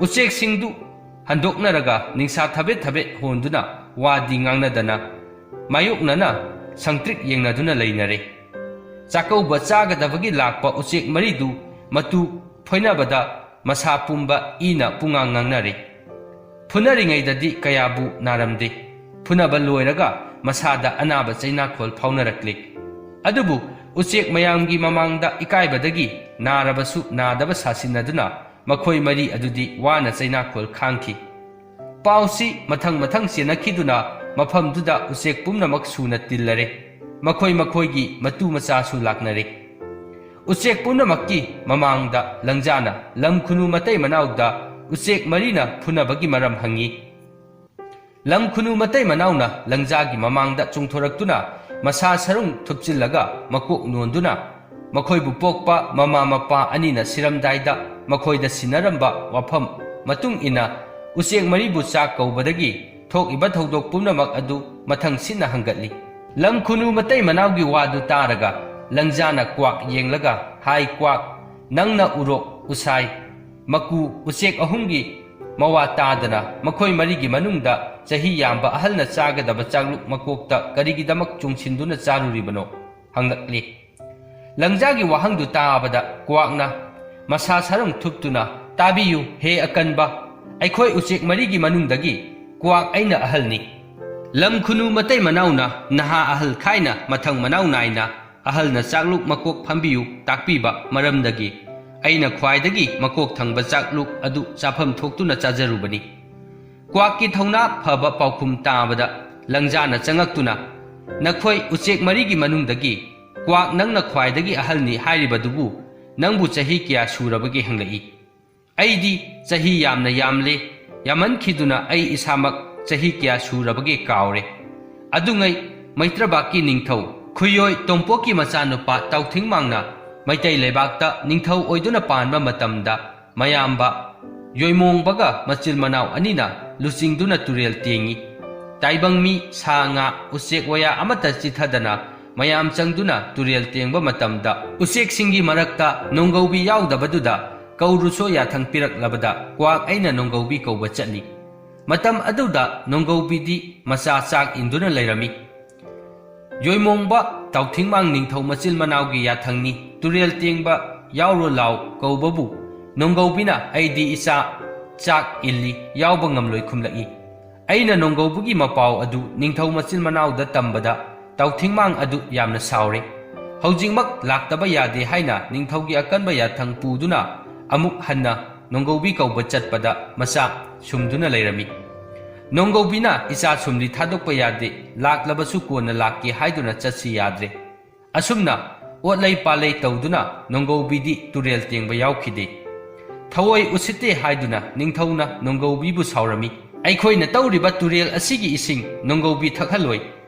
ꯎꯆꯦꯛꯁꯤꯡꯗꯨ ꯍꯟꯗꯣꯛꯅꯔꯒ ꯅꯤꯡꯁꯥ ꯊꯕꯦꯠ ꯊꯕꯦꯠ ꯍꯣꯟꯗꯨꯅ ꯋꯥꯗꯤ ꯉꯥꯡꯅꯗꯅ ꯃꯥꯌꯣꯛꯅꯅ ꯁꯪꯇ꯭ꯔꯤꯛ ꯌꯦꯡꯅꯗꯨꯅ ꯂꯩꯅꯔꯦ꯫ ꯆꯥꯛꯀꯧꯕ ꯆꯥꯒꯗꯕꯒꯤ ꯂꯥꯛꯄ ꯎꯆꯦꯛ ꯃꯔꯤꯗꯨ ꯃꯇꯨ ꯐꯣꯏꯅꯕꯗ ꯃꯁꯥ ꯄꯨꯝꯕ ꯏꯅ ꯄꯨꯡꯉꯥꯡ ꯉꯥꯡꯅꯔꯦ꯫ ꯐꯨꯅꯔꯤꯉꯩꯗꯗꯤ ꯀꯌꯥꯕꯨ ꯅꯥꯔꯝꯗꯦ꯫ ꯐꯨꯅꯕ ꯂꯣꯏꯔꯒ ꯃꯁꯥꯗ ꯑꯅꯥꯕ ꯆꯩꯅꯥꯈꯣꯜ ꯐꯥꯎꯅꯔꯛꯂꯦ꯫ ꯑꯗꯨꯕꯨ ꯎꯆꯦꯛ ꯃꯌꯥꯝꯒꯤ ꯃꯃꯥꯡꯗ ꯏꯀꯥꯏꯕꯗꯒꯤ ꯅꯥꯔꯕꯁꯨ ꯅꯥꯗꯕ ꯁꯥꯁꯤꯟꯅꯗꯨꯅ ꯃꯈꯣꯏ ꯃꯔꯤ ꯑꯗꯨꯗꯤ ꯋꯥꯅ ꯆꯩꯅꯥꯈꯣꯜ ꯈꯥꯡꯈꯤ꯫ ꯄꯥꯎꯁꯤ ꯃꯊꯪ ꯃꯊꯪ ꯆꯦꯟꯅꯈꯤꯗꯨꯅ ꯃꯐꯝꯗꯨꯗ ꯎꯆꯦꯛ ꯄꯨꯝꯅꯃꯛ ꯁꯨꯅ ꯇꯤꯜꯂꯔꯦ꯫ ꯃꯈꯣꯏ ꯃꯈꯣꯏꯒꯤ ꯃꯇꯨ ꯃꯆꯥꯁꯨ ꯂꯥꯛꯅꯔꯦ꯫ ꯎꯆꯦꯛ ꯄꯨꯝꯅꯃꯛꯀꯤ ꯃꯃꯥꯡꯗ ꯂꯪꯖꯥꯅ ꯂꯝ ꯈꯨꯅꯨ ꯃꯇꯩ ꯃꯅꯥꯎꯗ ꯎꯆꯦꯛ ꯃꯔꯤꯅ ꯐꯨꯅꯕꯒꯤ ꯃꯔꯝ ꯍꯪꯉꯤ꯫ ꯂꯝ ꯈꯨꯅꯨ ꯃꯇꯩ ꯃꯅꯥꯎꯅ ꯂꯪꯖꯥꯒꯤ ꯃꯃꯥꯡꯗ ꯆꯣꯡꯊꯣꯔꯛꯇꯨꯅ ꯃꯁꯥ ꯁꯔꯨꯡ ꯊꯨꯞꯆꯤꯜꯂꯒ ꯃꯀꯣꯛ ꯅꯣꯟꯗꯨꯅ ꯃꯈꯣꯏꯕꯨ ꯄꯣꯛꯄ ꯃꯃꯥ ꯃꯄꯥ ꯑꯅꯤꯅ ꯁꯤꯔꯝꯗꯥꯏꯗ ꯃꯈꯣꯏꯗ ꯁꯤꯟꯅꯔꯝꯕ ꯋꯥꯐꯝ ꯃꯇꯨꯡ ꯏꯟꯅ ꯎꯆꯦꯛ ꯃꯔꯤꯕꯨ ꯆꯥꯛ ꯀꯧꯕꯗꯒꯤ ꯊꯣꯛꯏꯕ ꯊꯧꯗꯣꯛ ꯄꯨꯝꯅꯃꯛ ꯑꯗꯨ ꯃꯊꯪ ꯁꯤꯠꯅ ꯍꯪꯒꯠꯂꯤ꯫ ꯂꯝ ꯈꯨꯅꯨ ꯃꯇꯩ ꯃꯅꯥꯎꯒꯤ ꯋꯥꯗꯨ ꯇꯥꯔꯒ ꯂꯪꯖꯥꯅ ꯀ꯭ꯋꯥꯛ ꯌꯦꯡꯂꯒ ꯍꯥꯏ, "ꯀ꯭ꯋꯥꯛ, ꯅꯪꯅ ꯎꯔꯣꯛ, ꯎꯁꯥꯏ, ꯃꯀꯨ, ꯎꯆꯦꯛ ꯑꯍꯨꯝꯒꯤ ꯃꯋꯥ ꯇꯥꯗꯅ ꯃꯈꯣꯏ ꯃꯔꯤꯒꯤ ꯃꯅꯨꯡꯗ ꯆꯍꯤ ꯌꯥꯝꯕ ꯑꯍꯜꯅ ꯆꯥꯒꯗꯕ ꯆꯥꯛꯂꯨꯛ ꯃꯀꯣꯛꯇ ꯀꯔꯤꯒꯤꯗꯃꯛ ꯆꯨꯡꯁꯤꯟꯗꯨꯅ ꯆꯥꯔꯨꯔꯤꯕꯅꯣ?" ꯍꯪꯂꯛꯂꯤ꯫ ꯂꯪꯖꯥꯒꯤ ꯋꯥꯍꯪꯗꯨ ꯇꯥꯕꯗ ꯀ꯭ꯋꯥꯛꯅ, ꯃꯁꯥ ꯁꯔꯨꯡ ꯊꯨꯞꯇꯨꯅ, "ꯇꯥꯕꯤꯌꯨ, ꯍꯦ ꯑꯀꯟꯕ, ꯑꯩꯈꯣꯏ ꯎꯆꯦꯛ ꯃꯔꯤꯒꯤ ꯃꯅꯨꯡꯗꯒꯤ ꯀ꯭ꯋꯥꯛ ꯑꯩꯅ ꯑꯍꯜꯅꯤ꯫ ꯂꯝ ꯈꯨꯅꯨ ꯃꯇꯩ ꯃꯅꯥꯎꯅ ꯅꯍꯥ ꯑꯍꯜ ꯈꯥꯏꯅ ꯃꯊꯪ ꯃꯅꯥꯎ ꯅꯥꯏꯅ ꯑꯍꯜꯅ ꯆꯥꯛꯂꯨꯛ ꯃꯀꯣꯛ ꯐꯝꯕꯤꯌꯨ ꯇꯥꯛꯄꯤꯕ ꯃꯔꯝꯗꯒꯤ ꯑꯩꯅ ꯈ꯭ꯋꯥꯏꯗꯒꯤ ꯃꯀꯣꯛ ꯊꯪꯕ ꯆꯥꯛꯂꯨꯛ ꯑꯗꯨ ꯆꯥꯐꯝ ꯊꯣꯛꯇꯨꯅ ꯆꯥꯖꯔꯨꯕꯅꯤ꯫ ꯀ꯭ꯋꯥꯛꯀꯤ ꯊꯧꯅꯥ ꯐꯕ ꯄꯥꯎꯈꯨꯝ ꯇꯥꯕꯗ ꯂꯪꯖꯥꯅ ꯆꯪꯉꯛꯇꯨꯅ, "ꯅꯈꯣꯏ ꯎꯆꯦꯛ ꯃꯔꯤꯒꯤ ꯃꯅꯨꯡꯗꯒꯤ ꯀ꯭ꯋꯥꯛ ꯅꯪꯅ ꯈ꯭ꯋꯥꯏꯗꯒꯤ ꯑꯍꯜꯅꯤ ꯍꯥꯏꯔꯤꯕꯗꯨꯕꯨ ꯅꯪꯕꯨ ꯆꯍꯤ ꯀꯌꯥ ꯁꯨꯔꯕꯒꯦ?" ꯍꯪꯂꯛꯏ꯫ ꯑꯩꯗꯤ ꯆꯍꯤ ꯌꯥꯝꯅ ꯌꯥꯝꯂꯦ, ꯌꯥꯝꯃꯟꯈꯤꯗꯨꯅ ꯑꯩ ꯏꯁꯥꯃꯛ ꯆꯍꯤ ꯀꯌꯥ ꯁꯨꯔꯕꯒꯦ ꯀꯥꯎꯔꯦ꯫ ꯑꯗꯨꯉꯩ ꯃꯩꯇ꯭ꯔꯕꯥꯛꯀꯤ ꯅꯤꯡꯊꯧ ꯈꯨꯌꯣꯏ ꯇꯣꯝꯄꯣꯛꯀꯤ ꯃꯆꯥꯅꯨꯄꯥ ꯇꯥꯎꯊꯤꯡꯃꯥꯡꯅ ꯃꯩꯇꯩ ꯂꯩꯕꯥꯛꯇ ꯅꯤꯡꯊꯧ ꯑꯣꯏꯗꯨꯅ ꯄꯥꯟꯕ ꯃꯇꯝꯗ, ꯃꯌꯥꯝꯕ ꯌꯣꯏꯃꯣꯡꯕꯒ ꯃꯆꯤꯜ ꯃꯅꯥꯎ ꯑꯅꯤꯅ ꯂꯨꯆꯤꯡꯗꯨꯅ ꯇꯨꯔꯦꯜ ꯇꯦꯡꯉꯤ꯫ ꯇꯥꯏꯕꯪ ꯃꯤ, ꯁꯥ ꯉꯥ, ꯎꯆꯦꯛ ꯋꯥꯌꯥ ꯑꯃꯠꯇ ꯆꯤꯊꯗꯅ ꯃꯌꯥꯝ ꯆꯪꯗꯨꯅ ꯇꯨꯔꯦꯜ ꯇꯦꯡꯕ ꯃꯇꯝꯗ, ꯎꯆꯦꯛꯁꯤꯡꯒꯤ ꯃꯔꯛꯇ ꯅꯣꯡꯒꯧꯕꯤ ꯌꯥꯎꯗꯕꯗꯨꯗ ꯀꯧꯔꯨꯁꯣ ꯌꯥꯊꯪ ꯄꯤꯔꯛꯂꯕꯗ ꯀ꯭ꯋꯥꯛ ꯑꯩꯅ ꯅꯣꯡꯒꯧꯕꯤ ꯀꯧꯕ ꯆꯠꯂꯤ꯫ ꯃꯇꯝ ꯑꯗꯨꯗ ꯅꯣꯡꯒꯧꯕꯤꯗꯤ ꯃꯆꯥ ꯆꯥꯛ ꯏꯟꯗꯨꯅ ꯂꯩꯔꯝꯃꯤ꯫ ꯌꯣꯏꯃꯣꯡꯕ ꯇꯥꯎꯊꯤꯡꯃꯥꯡ ꯅꯤꯡꯊꯧ ꯃꯆꯤꯜ ꯃꯅꯥꯎꯒꯤ ꯌꯥꯊꯪꯅꯤ, ꯇꯨꯔꯦꯜ ꯇꯦꯡꯕ ꯌꯥꯎꯔꯣ ꯂꯥꯎ ꯀꯧꯕꯕꯨ ꯅꯣꯡꯒꯧꯕꯤꯅ, "ꯑꯩꯗꯤ ꯏꯆꯥ ꯆꯥꯛ ꯏꯜꯂꯤ, ꯌꯥꯎꯕ ꯉꯝꯂꯣꯏ" ꯈꯨꯝꯂꯛꯏ꯫ ꯑꯩꯅ ꯅꯣꯡꯒꯧꯕꯤꯒꯤ ꯃꯄꯥꯎ ꯑꯗꯨ ꯅꯤꯡꯊꯧ ꯃꯆꯤꯟ ꯃꯅꯥꯎꯗ ꯇꯝꯕꯗ ꯇꯥꯎꯊꯤꯡꯃꯥꯡ ꯑꯗꯨ ꯌꯥꯝꯅ ꯁꯥꯎꯔꯦ꯫ ꯍꯧꯖꯤꯛꯃꯛ ꯂꯥꯛꯇꯕ ꯌꯥꯗꯦ ꯍꯥꯏꯅ ꯅꯤꯡꯊꯧꯒꯤ ꯑꯀꯟꯕ ꯌꯥꯊꯪ ꯄꯨꯗꯨꯅ ꯑꯃꯨꯛ ꯍꯟꯅ ꯅꯣꯡꯒꯧꯕꯤ ꯀꯧꯕ ꯆꯠꯄꯗ ꯃꯆꯥ ꯁꯨꯝꯗꯨꯅ ꯂꯩꯔꯝꯃꯤ꯫ ꯅꯣꯡꯒꯧꯕꯤꯅ, "ꯏꯆꯥ ꯁꯨꯝꯂꯤ ꯊꯥꯗꯣꯛꯄ ꯌꯥꯗꯦ, ꯂꯥꯛꯂꯕꯁꯨ ꯀꯣꯟꯅ ꯂꯥꯛꯀꯦ ꯍꯥꯏꯗꯨꯅ ꯆꯠꯁꯤ ꯌꯥꯗ꯭ꯔꯦ"꯫ ꯑꯁꯨꯝꯅ ꯑꯣꯠꯂꯩ ꯄꯥꯜꯂꯩ ꯇꯧꯗꯨꯅ ꯅꯣꯡꯒꯧꯕꯤꯗꯤ ꯇꯨꯔꯦꯜ ꯇꯦꯡꯕ ꯌꯥꯎꯈꯤꯗꯦ꯫ ꯊꯑꯣꯏ ꯎꯁꯤꯠꯇꯦ ꯍꯥꯏꯗꯨꯅ ꯅꯤꯡꯊꯧꯅ ꯅꯣꯡꯒꯧꯕꯤꯕꯨ ꯁꯥꯎꯔꯝꯃꯤ꯫ "ꯑꯩꯈꯣꯏꯅ ꯇꯧꯔꯤꯕ ꯇꯨꯔꯦꯜ ꯑꯁꯤꯒꯤ ꯏꯁꯤꯡ ꯅꯣꯡꯒꯧꯕꯤ ꯊꯛꯍꯜꯂꯣꯏ꯫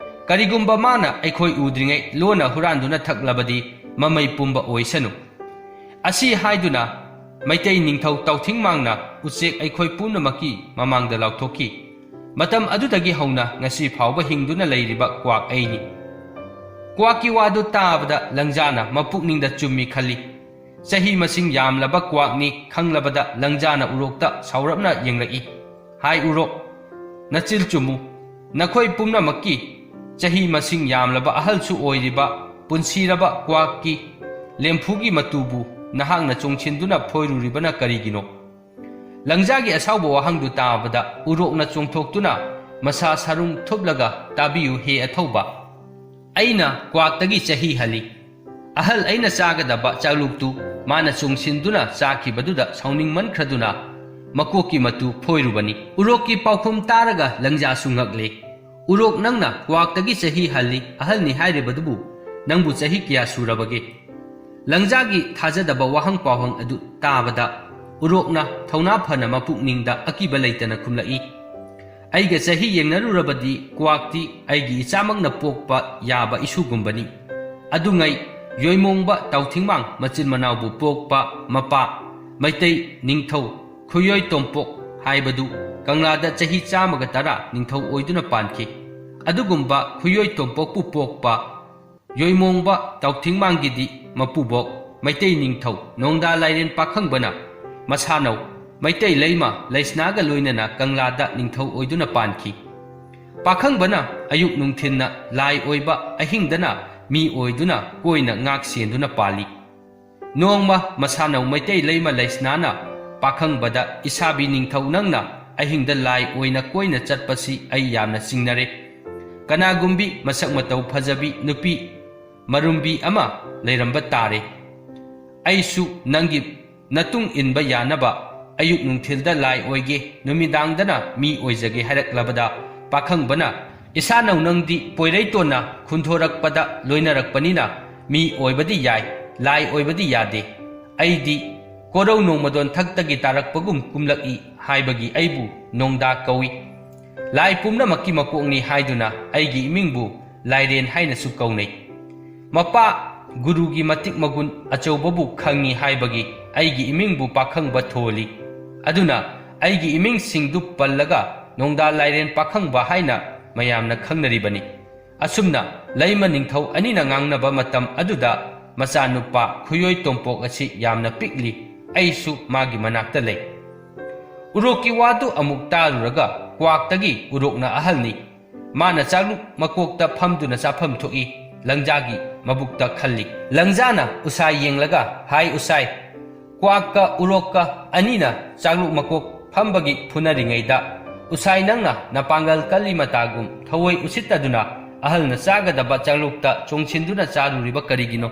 ꯀꯔꯤꯒꯨꯝꯕ ꯃꯥꯅ ꯑꯩꯈꯣꯏ ꯎꯗ꯭ꯔꯤꯉꯩ ꯂꯣꯟꯅ ꯍꯨꯔꯥꯟꯗꯨꯅ ꯊꯛꯂꯕꯗꯤ ꯃꯃꯩ ꯄꯨꯝꯕ ꯑꯣꯏꯁꯅꯨ"꯫ ꯑꯁꯤ ꯍꯥꯏꯗꯨꯅ ꯃꯩꯇꯩ ꯅꯤꯡꯊꯧ ꯇꯥꯎꯊꯤꯡꯃꯥꯡꯅ ꯎꯆꯦꯛ ꯑꯩꯈꯣꯏ ꯄꯨꯝꯅꯃꯛꯀꯤ ꯃꯃꯥꯡꯗ ꯂꯥꯎꯊꯣꯛꯈꯤ꯫ ꯃꯇꯝ ꯑꯗꯨꯗꯒꯤ ꯍꯧꯅ ꯉꯁꯤ ꯐꯥꯎꯕ ꯍꯤꯡꯗꯨꯅ ꯂꯩꯔꯤꯕ ꯀ꯭ꯋꯥꯛ ꯑꯩꯅꯤ꯫ ꯀ꯭ꯋꯥꯛꯀꯤ ꯋꯥꯗꯨ ꯇꯥꯕꯗ ꯂꯪꯖꯥꯅ ꯃꯄꯨꯛꯅꯤꯡꯗ ꯆꯨꯝꯃꯤ ꯈꯜꯂꯤ꯫ ꯆꯍꯤ ꯃꯁꯤꯡ ꯌꯥꯝꯂꯕ ꯀ꯭ꯋꯥꯛꯅꯤ ꯈꯪꯂꯕꯗ ꯂꯪꯖꯥꯅ ꯎꯔꯣꯛꯇ ꯁꯥꯎꯔꯞꯅ ꯌꯦꯡꯂꯛꯏ꯫ "ꯍꯥꯏ ꯎꯔꯣꯛ, ꯅꯆꯤꯜ ꯆꯨꯝꯃꯨ꯫ ꯅꯈꯣꯏ ꯄꯨꯝꯅꯃꯛꯀꯤ ꯆꯍꯤ ꯃꯁꯤꯡ ꯌꯥꯝꯂꯕ ꯑꯍꯜꯁꯨ ꯑꯣꯏꯔꯤꯕ ꯄꯨꯟꯁꯤꯔꯕ ꯀ꯭ꯋꯥꯛꯀꯤ ꯂꯦꯝꯐꯨꯒꯤ ꯃꯇꯨꯕꯨ ꯅꯍꯥꯛꯅ ꯆꯣꯡꯁꯤꯟꯗꯨꯅ ꯐꯣꯏꯔꯨꯔꯤꯕꯅ ꯀꯔꯤꯒꯤꯅꯣ?" ꯂꯪꯖꯥꯒꯤ ꯑꯁꯥꯎꯕ ꯋꯥꯍꯪꯗꯨ ꯇꯥꯕꯗ ꯎꯔꯣꯛꯅ ꯆꯣꯡꯊꯣꯛꯇꯨꯅ ꯃꯁꯥ ꯁꯔꯨꯡ ꯊꯨꯞꯂꯒ, "ꯇꯥꯕꯤꯌꯨ ꯍꯦ ꯑꯊꯧꯕ, ꯑꯩꯅ ꯀ꯭ꯋꯥꯛꯇꯒꯤ ꯆꯍꯤ ꯍꯜꯂꯤ꯫ ꯑꯍꯜ ꯑꯩꯅ ꯆꯥꯒꯗꯕ ꯆꯥꯛꯂꯨꯛꯇꯨ ꯃꯥꯅ ꯆꯣꯡꯁꯤꯟꯗꯨꯅ ꯆꯥꯈꯤꯕꯗꯨꯗ ꯁꯥꯎꯅꯤꯡꯃꯟꯈ꯭ꯔꯗꯨꯅ ꯃꯀꯣꯛꯀꯤ ꯃꯇꯨ ꯐꯣꯏꯔꯨꯕꯅꯤ꯫" ꯎꯔꯣꯛꯀꯤ ꯄꯥꯎꯈꯨꯝ ꯇꯥꯔꯒ ꯂꯪꯖꯥꯁꯨ ꯉꯛꯂꯦ꯫ "ꯎꯔꯣꯛ, ꯅꯪꯅ ꯀ꯭ꯋꯥꯛꯇꯒꯤ ꯆꯍꯤ ꯍꯜꯂꯤ, ꯑꯍꯜꯅꯤ ꯍꯥꯏꯔꯤꯕꯗꯨꯕꯨ ꯅꯪꯕꯨ ꯆꯍꯤ ꯀꯌꯥ ꯁꯨꯔꯕꯒꯦ?" ꯂꯪꯖꯥꯒꯤ ꯊꯥꯖꯗꯕ ꯋꯥꯍꯪ ꯄꯥꯎꯍꯪ ꯑꯗꯨ ꯇꯥꯕꯗ ꯎꯔꯣꯛꯅ ꯊꯧꯅꯥ ꯐꯅ ꯃꯄꯨꯛꯅꯤꯡꯗ ꯑꯀꯤꯕ ꯂꯩꯇꯅ ꯈꯨꯝꯂꯛꯏ, "ꯑꯩꯒ ꯆꯍꯤ ꯌꯦꯡꯅꯔꯨꯔꯕꯗꯤ ꯀ꯭ꯋꯥꯛꯇꯤ ꯑꯩꯒꯤ ꯏꯆꯥꯃꯛꯅ ꯄꯣꯛꯄ ꯌꯥꯕ ꯏꯁꯨꯒꯨꯝꯕꯅꯤ꯫ ꯑꯗꯨꯉꯩ ꯌꯣꯏꯃꯣꯡꯕ ꯇꯥꯎꯊꯤꯡꯃꯥꯡ ꯃꯆꯤꯟ ꯃꯅꯥꯎꯕꯨ ꯄꯣꯛꯄ ꯃꯄꯥ ꯃꯩꯇꯩ ꯅꯤꯡꯊꯧ ꯈꯨꯌꯣꯏ ꯇꯣꯝꯄꯣꯛ ꯍꯥꯏꯕꯗꯨ ꯀꯪꯂꯥꯗ ꯆꯍꯤ ꯆꯥꯝꯃꯒ ꯇꯔꯥ ꯅꯤꯡꯊꯧ ꯑꯣꯏꯗꯨꯅ ꯄꯥꯟꯈꯤ꯫ ꯑꯗꯨꯒꯨꯝꯕ ꯈꯨꯌꯣꯏ ꯇꯣꯝꯄꯣꯛꯄꯨ ꯄꯣꯛꯄ ꯌꯣꯏꯃꯣꯡꯕ ꯇꯥꯎꯊꯤꯡꯃꯥꯡꯒꯤꯗꯤ ꯃꯄꯨꯕꯣꯛ ꯃꯩꯇꯩ ꯅꯤꯡꯊꯧ ꯅꯣꯡꯗꯥ ꯂꯥꯏꯔꯦꯟ ꯄꯥꯈꯪꯕꯅ ꯃꯁꯥꯅꯧ ꯃꯩꯇꯩ ꯂꯩꯃ ꯂꯩꯁꯅꯥꯒ ꯂꯣꯏꯅꯅ ꯀꯪꯂꯥꯗ ꯅꯤꯡꯊꯧ ꯑꯣꯏꯗꯨꯅ ꯄꯥꯟꯈꯤ꯫ ꯄꯥꯈꯪꯕꯅ ꯑꯌꯨꯛ ꯅꯨꯡꯊꯤꯟꯅ ꯂꯥꯏ ꯑꯣꯏꯕ, ꯑꯍꯤꯡꯗꯅ ꯃꯤ ꯑꯣꯏꯗꯨꯅ ꯀꯣꯏꯅ ꯉꯥꯛ ꯁꯦꯟꯗꯨꯅ ꯄꯥꯜꯂꯤ꯫ ꯅꯣꯡꯃ ꯃꯁꯥꯅꯧ ꯃꯩꯇꯩ ꯂꯩꯃ ꯂꯩꯁꯅꯥꯅ ꯄꯥꯈꯪꯕꯗ, "ꯏꯁꯥꯕꯤ ꯅꯤꯡꯊꯧ, ꯅꯪꯅ ꯑꯍꯤꯡꯗ ꯂꯥꯏ ꯑꯣꯏꯅ ꯀꯣꯏꯅ ꯆꯠꯄꯁꯤ ꯑꯩ ꯌꯥꯝꯅ ꯆꯤꯡꯅꯔꯦ꯫ ꯀꯅꯥꯒꯨꯝꯕꯤ ꯃꯁꯛ ꯃꯇꯧ ꯐꯖꯕꯤ ꯅꯨꯄꯤ ꯃꯔꯨꯝꯕꯤ ꯑꯃ ꯂꯩꯔꯝꯕ ꯇꯥꯔꯦ꯫ ꯑꯩꯁꯨ ꯅꯪꯒꯤ ꯅꯇꯨꯡ ꯏꯟꯕ ꯌꯥꯅꯕ ꯑꯌꯨꯛ ꯅꯨꯡꯊꯤꯜꯗ ꯂꯥꯏ ꯑꯣꯏꯒꯦ, ꯅꯨꯃꯤꯗꯥꯡꯗꯅ ꯃꯤ ꯑꯣꯏꯖꯒꯦ" ꯍꯥꯏꯔꯛꯂꯕꯗ ꯄꯥꯈꯪꯕꯅ, "ꯏꯁꯥꯅꯧ ꯅꯪꯗꯤ ꯄꯣꯏꯔꯩꯇꯣꯟꯅ ꯈꯨꯟꯊꯣꯔꯛꯄꯗ ꯂꯣꯏꯅꯔꯛꯄꯅꯤꯅ ꯃꯤ ꯑꯣꯏꯕꯗꯤ ꯌꯥꯏ, ꯂꯥꯏ ꯑꯣꯏꯕꯗꯤ ꯌꯥꯗꯦ꯫ ꯑꯩꯗꯤ ꯀꯣꯔꯧ ꯅꯣꯡꯃꯗꯣꯟ ꯊꯛꯇꯒꯤ ꯇꯥꯔꯛꯄꯒꯨꯝ ꯀꯨꯝꯂꯛꯏ" ꯍꯥꯏꯕꯒꯤ ꯑꯩꯕꯨ ꯅꯣꯡꯗꯥ ꯀꯧꯏ꯫ ꯂꯥꯏ ꯄꯨꯝꯅꯃꯛꯀꯤ ꯃꯀꯣꯛꯅꯤ ꯍꯥꯏꯗꯨꯅ ꯑꯩꯒꯤ ꯏꯃꯤꯡꯕꯨ ꯂꯥꯏꯔꯦꯟ ꯍꯥꯏꯅꯁꯨ ꯀꯧꯅꯩ꯫ ꯃꯄꯥ ꯒꯨꯔꯨꯒꯤ ꯃꯇꯤꯛ ꯃꯒꯨꯟ ꯑꯆꯧꯕꯕꯨ ꯈꯪꯉꯤ ꯍꯥꯏꯕꯒꯤ ꯑꯩꯒꯤ ꯏꯃꯤꯡꯕꯨ ꯄꯥꯈꯪꯕ ꯊꯣꯜꯂꯤ꯫ ꯑꯗꯨꯅ ꯑꯩꯒꯤ ꯏꯃꯤꯡꯁꯤꯡꯗꯨ ꯄꯜꯂꯒ ꯅꯣꯡꯗꯥ ꯂꯥꯏꯔꯦꯟ ꯄꯥꯈꯪꯕ ꯍꯥꯏꯅ ꯃꯌꯥꯝꯅ ꯈꯪꯅꯔꯤꯕꯅꯤ꯫ ꯑꯁꯨꯝꯅ ꯂꯩꯃ ꯅꯤꯡꯊꯧ ꯑꯅꯤꯅ ꯉꯥꯡꯅꯕ ꯃꯇꯝ ꯑꯗꯨꯗ ꯃꯆꯥꯅꯨꯄꯥ ꯈꯨꯌꯣꯏ ꯇꯣꯝꯄꯣꯛ ꯑꯁꯤ ꯌꯥꯝꯅ ꯄꯤꯛꯂꯤ꯫ ꯑꯩꯁꯨ ꯃꯥꯒꯤ ꯃꯅꯥꯛꯇ ꯂꯩ꯫ ꯎꯔꯣꯛꯀꯤ ꯋꯥꯗꯨ ꯑꯃꯨꯛ ꯇꯥꯔꯨꯔꯒ ꯀ꯭ꯋꯥꯛꯇꯒꯤ ꯎꯔꯣꯛꯅ ꯑꯍꯜꯅꯤ꯫ ꯃꯥꯅ ꯆꯥꯛꯂꯨꯛ ꯃꯀꯣꯛꯇ ꯐꯝꯗꯨꯅ ꯆꯥꯐꯝ ꯊꯣꯛꯏ꯫ ꯂꯪꯖꯥꯒꯤ ꯃꯕꯨꯛꯇ ꯈꯜꯂꯤ꯫ ꯂꯪꯖꯥꯅ ꯎꯁꯥꯏ ꯌꯦꯡꯂꯒ, "ꯍꯥꯏ ꯎꯁꯥꯏ, ꯀ꯭ꯋꯥꯛꯀ ꯎꯔꯣꯛꯀ ꯑꯅꯤꯅ ꯆꯥꯛꯂꯨꯛ ꯃꯀꯣꯛ ꯐꯝꯕꯒꯤ ꯐꯨꯅꯔꯤꯉꯩꯗ, ꯎꯁꯥꯏ ꯅꯪꯅ ꯅꯄꯥꯡꯒꯜ ꯀꯜꯂꯤ ꯃꯇꯥꯒꯨꯝ ꯊꯑꯣꯏ ꯎꯁꯤꯠꯇꯗꯨꯅ ꯑꯍꯜꯅ ꯆꯥꯒꯗꯕ ꯆꯥꯛꯂꯨꯛꯇ ꯆꯣꯡꯁꯤꯟꯗꯨꯅ ꯆꯥꯔꯨꯔꯤꯕ ꯀꯔꯤꯒꯤꯅꯣ?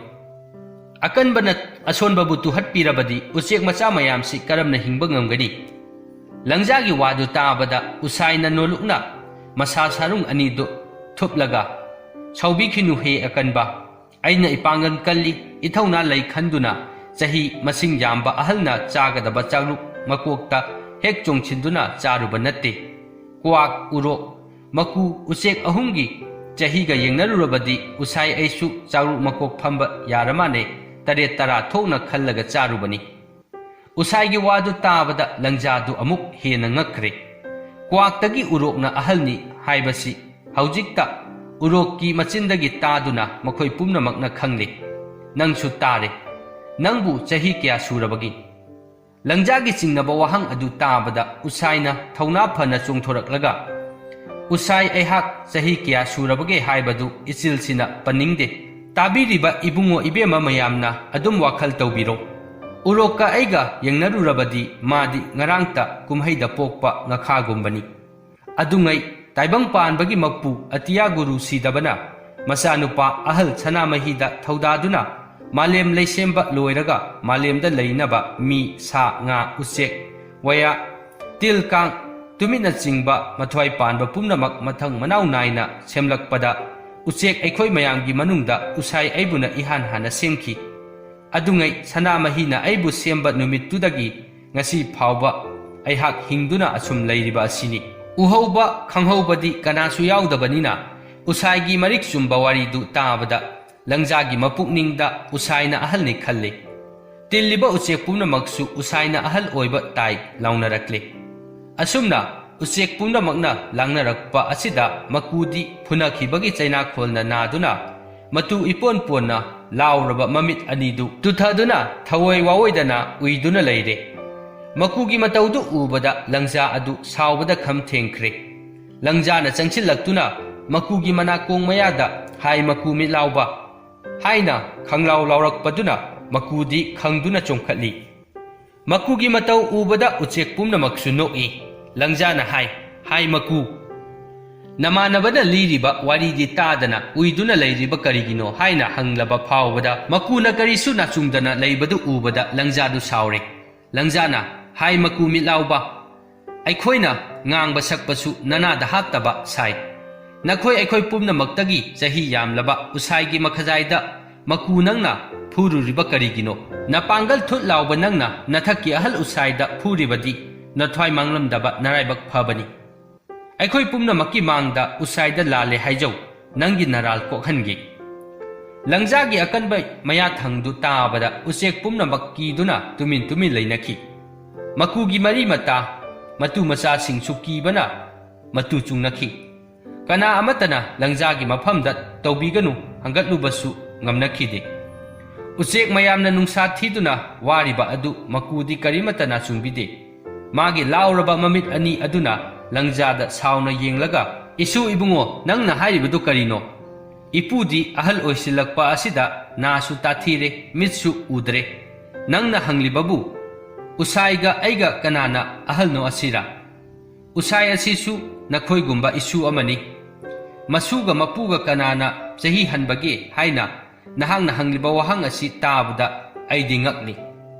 ꯑꯀꯟꯕꯅ ꯑꯁꯣꯟꯕꯕꯨ ꯇꯨꯍꯠꯄꯤꯔꯕꯗꯤ ꯎꯆꯦꯛ ꯃꯆꯥ ꯃꯌꯥꯝꯁꯤ ꯀꯔꯝꯅ ꯍꯤꯡꯕ ꯉꯝꯒꯅꯤ?" ꯂꯪꯖꯥꯒꯤ ꯋꯥꯗꯨ ꯇꯥꯕꯗ ꯎꯁꯥꯏꯅ ꯅꯣꯂꯨꯛꯅ ꯃꯁꯥ ꯁꯥꯔꯨꯡ ꯑꯅꯤꯗꯨ ꯊꯨꯞꯂꯒ, "ꯁꯥꯎꯕꯤꯈꯤꯅꯨ ꯍꯦ ꯑꯀꯟꯕ, ꯑꯩꯅ ꯏꯄꯥꯡꯒꯜ ꯀꯜꯂꯤ, ꯏꯊꯧꯅꯥ ꯂꯩ ꯈꯟꯗꯨꯅ ꯆꯍꯤ ꯃꯁꯤꯡ ꯌꯥꯝꯕ ꯑꯍꯜꯅ ꯆꯥꯒꯗꯕ ꯆꯥꯛꯂꯨꯛ ꯃꯀꯣꯛꯇ ꯍꯦꯛ ꯆꯣꯡꯁꯤꯟꯗꯨꯅ ꯆꯥꯔꯨꯕ ꯅꯠꯇꯦ꯫ ꯀ꯭ꯋꯥꯛ, ꯎꯔꯣꯛ, ꯃꯀꯨ, ꯎꯆꯦꯛ ꯑꯍꯨꯝꯒꯤ ꯆꯍꯤꯒ ꯌꯦꯡꯅꯔꯨꯔꯕꯗꯤ ꯎꯁꯥꯏ ꯑꯩꯁꯨ ꯆꯥꯛꯂꯨꯛ ꯃꯀꯣꯛ ꯐꯝꯕ ꯌꯥꯔ ꯃꯥꯜꯂꯦ, ꯇꯔꯦꯠ ꯇꯔꯥ ꯊꯣꯛꯅ ꯈꯜꯂꯒ ꯆꯥꯔꯨꯕꯅꯤ꯫" ꯎꯁꯥꯏꯒꯤ ꯋꯥꯗꯨ ꯇꯥꯕꯗ ꯂꯪꯖꯥꯗꯨ ꯑꯃꯨꯛ ꯍꯦꯟꯅ ꯉꯛꯈ꯭ꯔꯦ꯫ ꯀ꯭ꯋꯥꯛꯇꯒꯤ ꯎꯔꯣꯛꯅ ꯑꯍꯜꯅꯤ ꯍꯥꯏꯕꯁꯤ ꯍꯧꯖꯤꯛꯇ ꯎꯔꯣꯛꯀꯤ ꯃꯆꯤꯟꯗꯒꯤ ꯇꯥꯗꯨꯅ ꯃꯈꯣꯏ ꯄꯨꯝꯅꯃꯛꯅ ꯈꯪꯂꯦ꯫ "ꯅꯪꯁꯨ ꯇꯥꯔꯦ꯫ ꯅꯪꯕꯨ ꯆꯍꯤ ꯀꯌꯥ ꯁꯨꯔꯕꯒꯦ?" ꯂꯪꯖꯥꯒꯤ ꯆꯤꯡꯅꯕ ꯋꯥꯍꯪ ꯑꯗꯨ ꯇꯥꯕꯗ ꯎꯁꯥꯏꯅ ꯊꯧꯅꯥ ꯐꯅ ꯆꯣꯡꯊꯣꯔꯛꯂꯒ, "ꯎꯁꯥꯏ, ꯑꯩꯍꯥꯛ ꯆꯍꯤ ꯀꯌꯥ ꯁꯨꯔꯕꯒꯦ ꯍꯥꯏꯕꯗꯨ ꯏꯆꯤꯜꯁꯤꯅ ꯄꯟꯅꯤꯡꯗꯦ꯫ ꯇꯥꯕꯤꯔꯤꯕ ꯏꯕꯨꯡꯉꯣ ꯏꯕꯦꯝꯃ ꯃꯌꯥꯝꯅ ꯑꯗꯨꯝ ꯋꯥꯈꯜ ꯇꯧꯕꯤꯔꯣ꯫ ꯎꯔꯣꯛꯀ ꯑꯩꯒ ꯌꯦꯡꯅꯔꯨꯔꯕꯗꯤ ꯃꯥꯗꯤ ꯉꯔꯥꯡꯇ ꯀꯨꯝꯍꯩꯗ ꯄꯣꯛꯄ ꯉꯈꯥꯒꯨꯝꯕꯅꯤ꯫ ꯑꯗꯨꯉꯩ ꯇꯥꯏꯕꯪ ꯄꯥꯟꯕꯒꯤ ꯃꯄꯨ ꯑꯇꯤꯌꯥ ꯒꯨꯔꯨ ꯁꯤꯗꯕꯅ ꯃꯆꯥꯅꯨꯄꯥ ꯑꯍꯜ ꯁꯅꯥꯃꯍꯤꯗ ꯊꯧꯗꯥꯗꯨꯅ ꯃꯥꯂꯦꯝ ꯂꯩꯁꯦꯝꯕ ꯂꯣꯏꯔꯒ ꯃꯥꯂꯦꯝꯗ ꯂꯩꯅꯕ ꯃꯤ, ꯁꯥ, ꯉꯥ, ꯎꯆꯦꯛ, ꯋꯥꯌꯥ, ꯇꯤꯜ, ꯀꯥꯡ, ꯇꯨꯃꯤꯠꯅꯆꯤꯡꯕ ꯃꯊ꯭ꯋꯥꯏ ꯄꯥꯟꯕ ꯄꯨꯝꯅꯃꯛ ꯃꯊꯪ ꯃꯅꯥꯎ ꯅꯥꯏꯅ ꯁꯦꯝꯂꯛꯄꯗ ꯎꯆꯦꯛ ꯑꯩꯈꯣꯏ ꯃꯌꯥꯝꯒꯤ ꯃꯅꯨꯡꯗ ꯎꯁꯥꯏ ꯑꯩꯕꯨꯅ ꯏꯍꯥꯟ ꯍꯥꯟꯅ ꯁꯦꯝꯈꯤ꯫ ꯑꯗꯨꯉꯩ ꯁꯅꯥꯃꯍꯤꯅ ꯑꯩꯕꯨ ꯁꯦꯝꯕ ꯅꯨꯃꯤꯠꯇꯨꯗꯒꯤ ꯉꯁꯤ ꯐꯥꯎꯕ ꯑꯩꯍꯥꯛ ꯍꯤꯡꯗꯨꯅ ꯑꯁꯨꯝ ꯂꯩꯔꯤꯕ ꯑꯁꯤꯅꯤ꯫" ꯎꯍꯧꯕ ꯈꯪꯍꯧꯕꯗꯤ ꯀꯅꯥꯁꯨ ꯌꯥꯎꯗꯕꯅꯤꯅ ꯎꯁꯥꯏꯒꯤ ꯃꯔꯤꯛ ꯆꯨꯝꯕ ꯋꯥꯔꯤꯗꯨ ꯇꯥꯕꯗ ꯂꯪꯖꯥꯒꯤ ꯃꯄꯨꯛꯅꯤꯡꯗ ꯎꯁꯥꯏꯅ ꯑꯍꯜꯅꯤ ꯈꯜꯂꯤ꯫ ꯇꯤꯜꯂꯤꯕ ꯎꯆꯦꯛ ꯄꯨꯝꯅꯃꯛꯁꯨ ꯎꯁꯥꯏꯅ ꯑꯍꯜ ꯑꯣꯏꯕ ꯇꯥꯏ ꯂꯥꯎꯅꯔꯛꯂꯦ꯫ ꯑꯁꯨꯝꯅ ꯎꯆꯦꯛ ꯄꯨꯝꯅꯃꯛꯅ ꯂꯥꯡꯅꯔꯛꯄ ꯑꯁꯤꯗ ꯃꯀꯨꯗꯤ ꯐꯨꯅꯈꯤꯕꯒꯤ ꯆꯩꯅꯥꯈꯣꯜꯅ ꯅꯥꯗꯨꯅ ꯃꯇꯨ ꯏꯄꯣꯟ ꯄꯣꯟꯅ ꯂꯥꯎꯔꯕ ꯃꯃꯤꯠ ꯑꯅꯤꯗꯨ ꯇꯨꯊꯗꯨꯅ ꯊꯑꯣꯏ ꯋꯥꯑꯣꯏꯗꯅ ꯎꯏꯗꯨꯅ ꯂꯩꯔꯦ꯫ ꯃꯀꯨꯒꯤ ꯃꯇꯧꯗꯨ ꯎꯕꯗ ꯂꯪꯖꯥ ꯑꯗꯨ ꯁꯥꯎꯕꯗ ꯈꯝ ꯊꯦꯡꯈ꯭ꯔꯦ꯫ ꯂꯪꯖꯥꯅ ꯆꯪꯁꯤꯜꯂꯛꯇꯨꯅ ꯃꯀꯨꯒꯤ ꯃꯅꯥꯀꯣꯡ ꯃꯌꯥꯗ, "ꯍꯥꯏ ꯃꯀꯨ ꯃꯤꯠ ꯂꯥꯎꯕ, ꯍꯥꯏꯅ ꯈꯪꯂꯥꯎ ꯂꯥꯎꯔꯛꯄꯗꯨꯅ ꯃꯀꯨꯗꯤ ꯈꯪꯗꯨꯅ ꯆꯣꯡꯈꯠꯂꯤ꯫ ꯃꯀꯨꯒꯤ ꯃꯇꯧ ꯎꯕꯗ ꯎꯆꯦꯛ ꯄꯨꯝꯅꯃꯛꯁꯨ ꯅꯣꯛꯏ꯫ ꯂꯪꯖꯥꯅ ꯍꯥꯏ, "ꯍꯥꯏ ꯃꯀꯨ, ꯅꯃꯥꯟꯅꯕꯅ ꯂꯤꯔꯤꯕ ꯋꯥꯔꯤꯗꯤ ꯇꯥꯗꯅ ꯎꯏꯗꯨꯅ ꯂꯩꯔꯤꯕ ꯀꯔꯤꯒꯤꯅꯣ?" ꯍꯥꯏꯅ ꯍꯪꯂꯕ ꯐꯥꯎꯕꯗ ꯃꯀꯨꯅ ꯀꯔꯤꯁꯨ ꯅꯥꯆꯨꯡꯗꯅ ꯂꯩꯕꯗꯨ ꯎꯕꯗ ꯂꯪꯖꯥꯗꯨ ꯁꯥꯎꯔꯦ꯫ ꯂꯪꯖꯥꯅ, "ꯍꯥꯏ ꯃꯀꯨ ꯃꯤꯠ ꯂꯥꯎꯕ, ꯑꯩꯈꯣꯏꯅ ꯉꯥꯡꯕ ꯁꯛꯄꯁꯨ ꯅꯅꯥꯗ ꯍꯥꯞꯇꯕ ꯁꯥꯏ꯫ ꯅꯈꯣꯏ ꯑꯩꯈꯣꯏ ꯄꯨꯝꯅꯃꯛꯇꯒꯤ ꯆꯍꯤ ꯌꯥꯝꯂꯕ ꯎꯁꯥꯏꯒꯤ ꯃꯈꯖꯥꯏꯗ ꯃꯀꯨ ꯅꯪꯅ ꯐꯨꯔꯨꯔꯤꯕ ꯀꯔꯤꯒꯤꯅꯣ? ꯅꯄꯥꯡꯒꯜ ꯊꯨꯠ ꯂꯥꯎꯕ ꯅꯪꯅ ꯅꯊꯛꯀꯤ ꯑꯍꯜ ꯎꯁꯥꯏꯗ ꯐꯨꯔꯤꯕꯗꯤ ꯅꯊ꯭ꯋꯥꯏ ꯃꯥꯡꯂꯝꯗꯕ ꯅꯔꯥꯏꯕꯛ ꯐꯕꯅꯤ꯫ ꯑꯩꯈꯣꯏ ꯄꯨꯝꯅꯃꯛꯀꯤ ꯃꯥꯡꯗ ꯎꯁꯥꯏꯗ ꯂꯥꯜꯂꯦ ꯍꯥꯏꯖꯧ, ꯅꯪꯒꯤ ꯅꯔꯥꯜ ꯀꯣꯛꯍꯟꯒꯦ꯫" ꯂꯪꯖꯥꯒꯤ ꯑꯀꯟꯕ ꯃꯌꯥꯊꯪꯗꯨ ꯇꯥꯕꯗ ꯎꯆꯦꯛ ꯄꯨꯝꯅꯃꯛ ꯀꯤꯗꯨꯅ ꯇꯨꯃꯤꯟ ꯇꯨꯃꯤꯟ ꯂꯩꯅꯈꯤ꯫ ꯃꯀꯨꯒꯤ ꯃꯔꯤ ꯃꯇꯥ, ꯃꯇꯨ ꯃꯆꯥꯁꯤꯡꯁꯨ ꯀꯤꯕꯅ ꯃꯇꯨ ꯆꯨꯡꯅꯈꯤ꯫ ꯀꯅꯥ ꯑꯃꯠꯇꯅ ꯂꯪꯖꯥꯒꯤ ꯃꯐꯝꯗ ꯇꯧꯕꯤꯒꯅꯨ ꯍꯪꯒꯠꯂꯨꯕꯁꯨ ꯉꯝꯅꯈꯤꯗꯦ꯫ ꯎꯆꯦꯛ ꯃꯌꯥꯝꯅ ꯅꯨꯡꯁꯥ ꯊꯤꯗꯨꯅ ꯋꯥꯔꯤꯕ ꯑꯗꯨ ꯃꯀꯨꯗꯤ ꯀꯔꯤꯃꯠꯇ ꯅꯥꯆꯨꯡꯕꯤꯗꯦ꯫ ꯃꯥꯒꯤ ꯂꯥꯎꯔꯕ ꯃꯃꯤꯠ ꯑꯅꯤ ꯑꯗꯨꯅ ꯂꯪꯖꯥꯗ ꯁꯥꯎꯅ ꯌꯦꯡꯂꯒ, "ꯏꯁꯨ ꯏꯕꯨꯡꯉꯣ, ꯅꯪꯅ ꯍꯥꯏꯔꯤꯕꯗꯨ ꯀꯔꯤꯅꯣ? ꯏꯄꯨꯗꯤ ꯑꯍꯜ ꯑꯣꯏꯁꯤꯜꯂꯛꯄ ꯑꯁꯤꯗ ꯅꯥꯁꯨ ꯇꯥꯊꯤꯔꯦ, ꯃꯤꯠꯁꯨ ꯎꯗ꯭ꯔꯦ꯫ ꯅꯪꯅ ꯍꯪꯂꯤꯕꯕꯨ ꯎꯁꯥꯏꯒ ꯑꯩꯒ ꯀꯅꯥꯅ ꯑꯍꯜꯅꯣ ꯑꯁꯤꯔꯥ? ꯎꯁꯥꯏ ꯑꯁꯤꯁꯨ ꯅꯈꯣꯏꯒꯨꯝꯕ ꯏꯁꯨ ꯑꯃꯅꯤ꯫ ꯃꯁꯨꯒ ꯃꯄꯨꯒ ꯀꯅꯥꯅ ꯆꯍꯤ ꯍꯟꯕꯒꯦ ꯍꯥꯏꯅ ꯅꯍꯥꯛꯅ ꯍꯪꯂꯤꯕ ꯋꯥꯍꯪ ꯑꯁꯤ ꯇꯥꯕꯗ ꯑꯩꯗꯤ ꯉꯛꯂꯤ꯫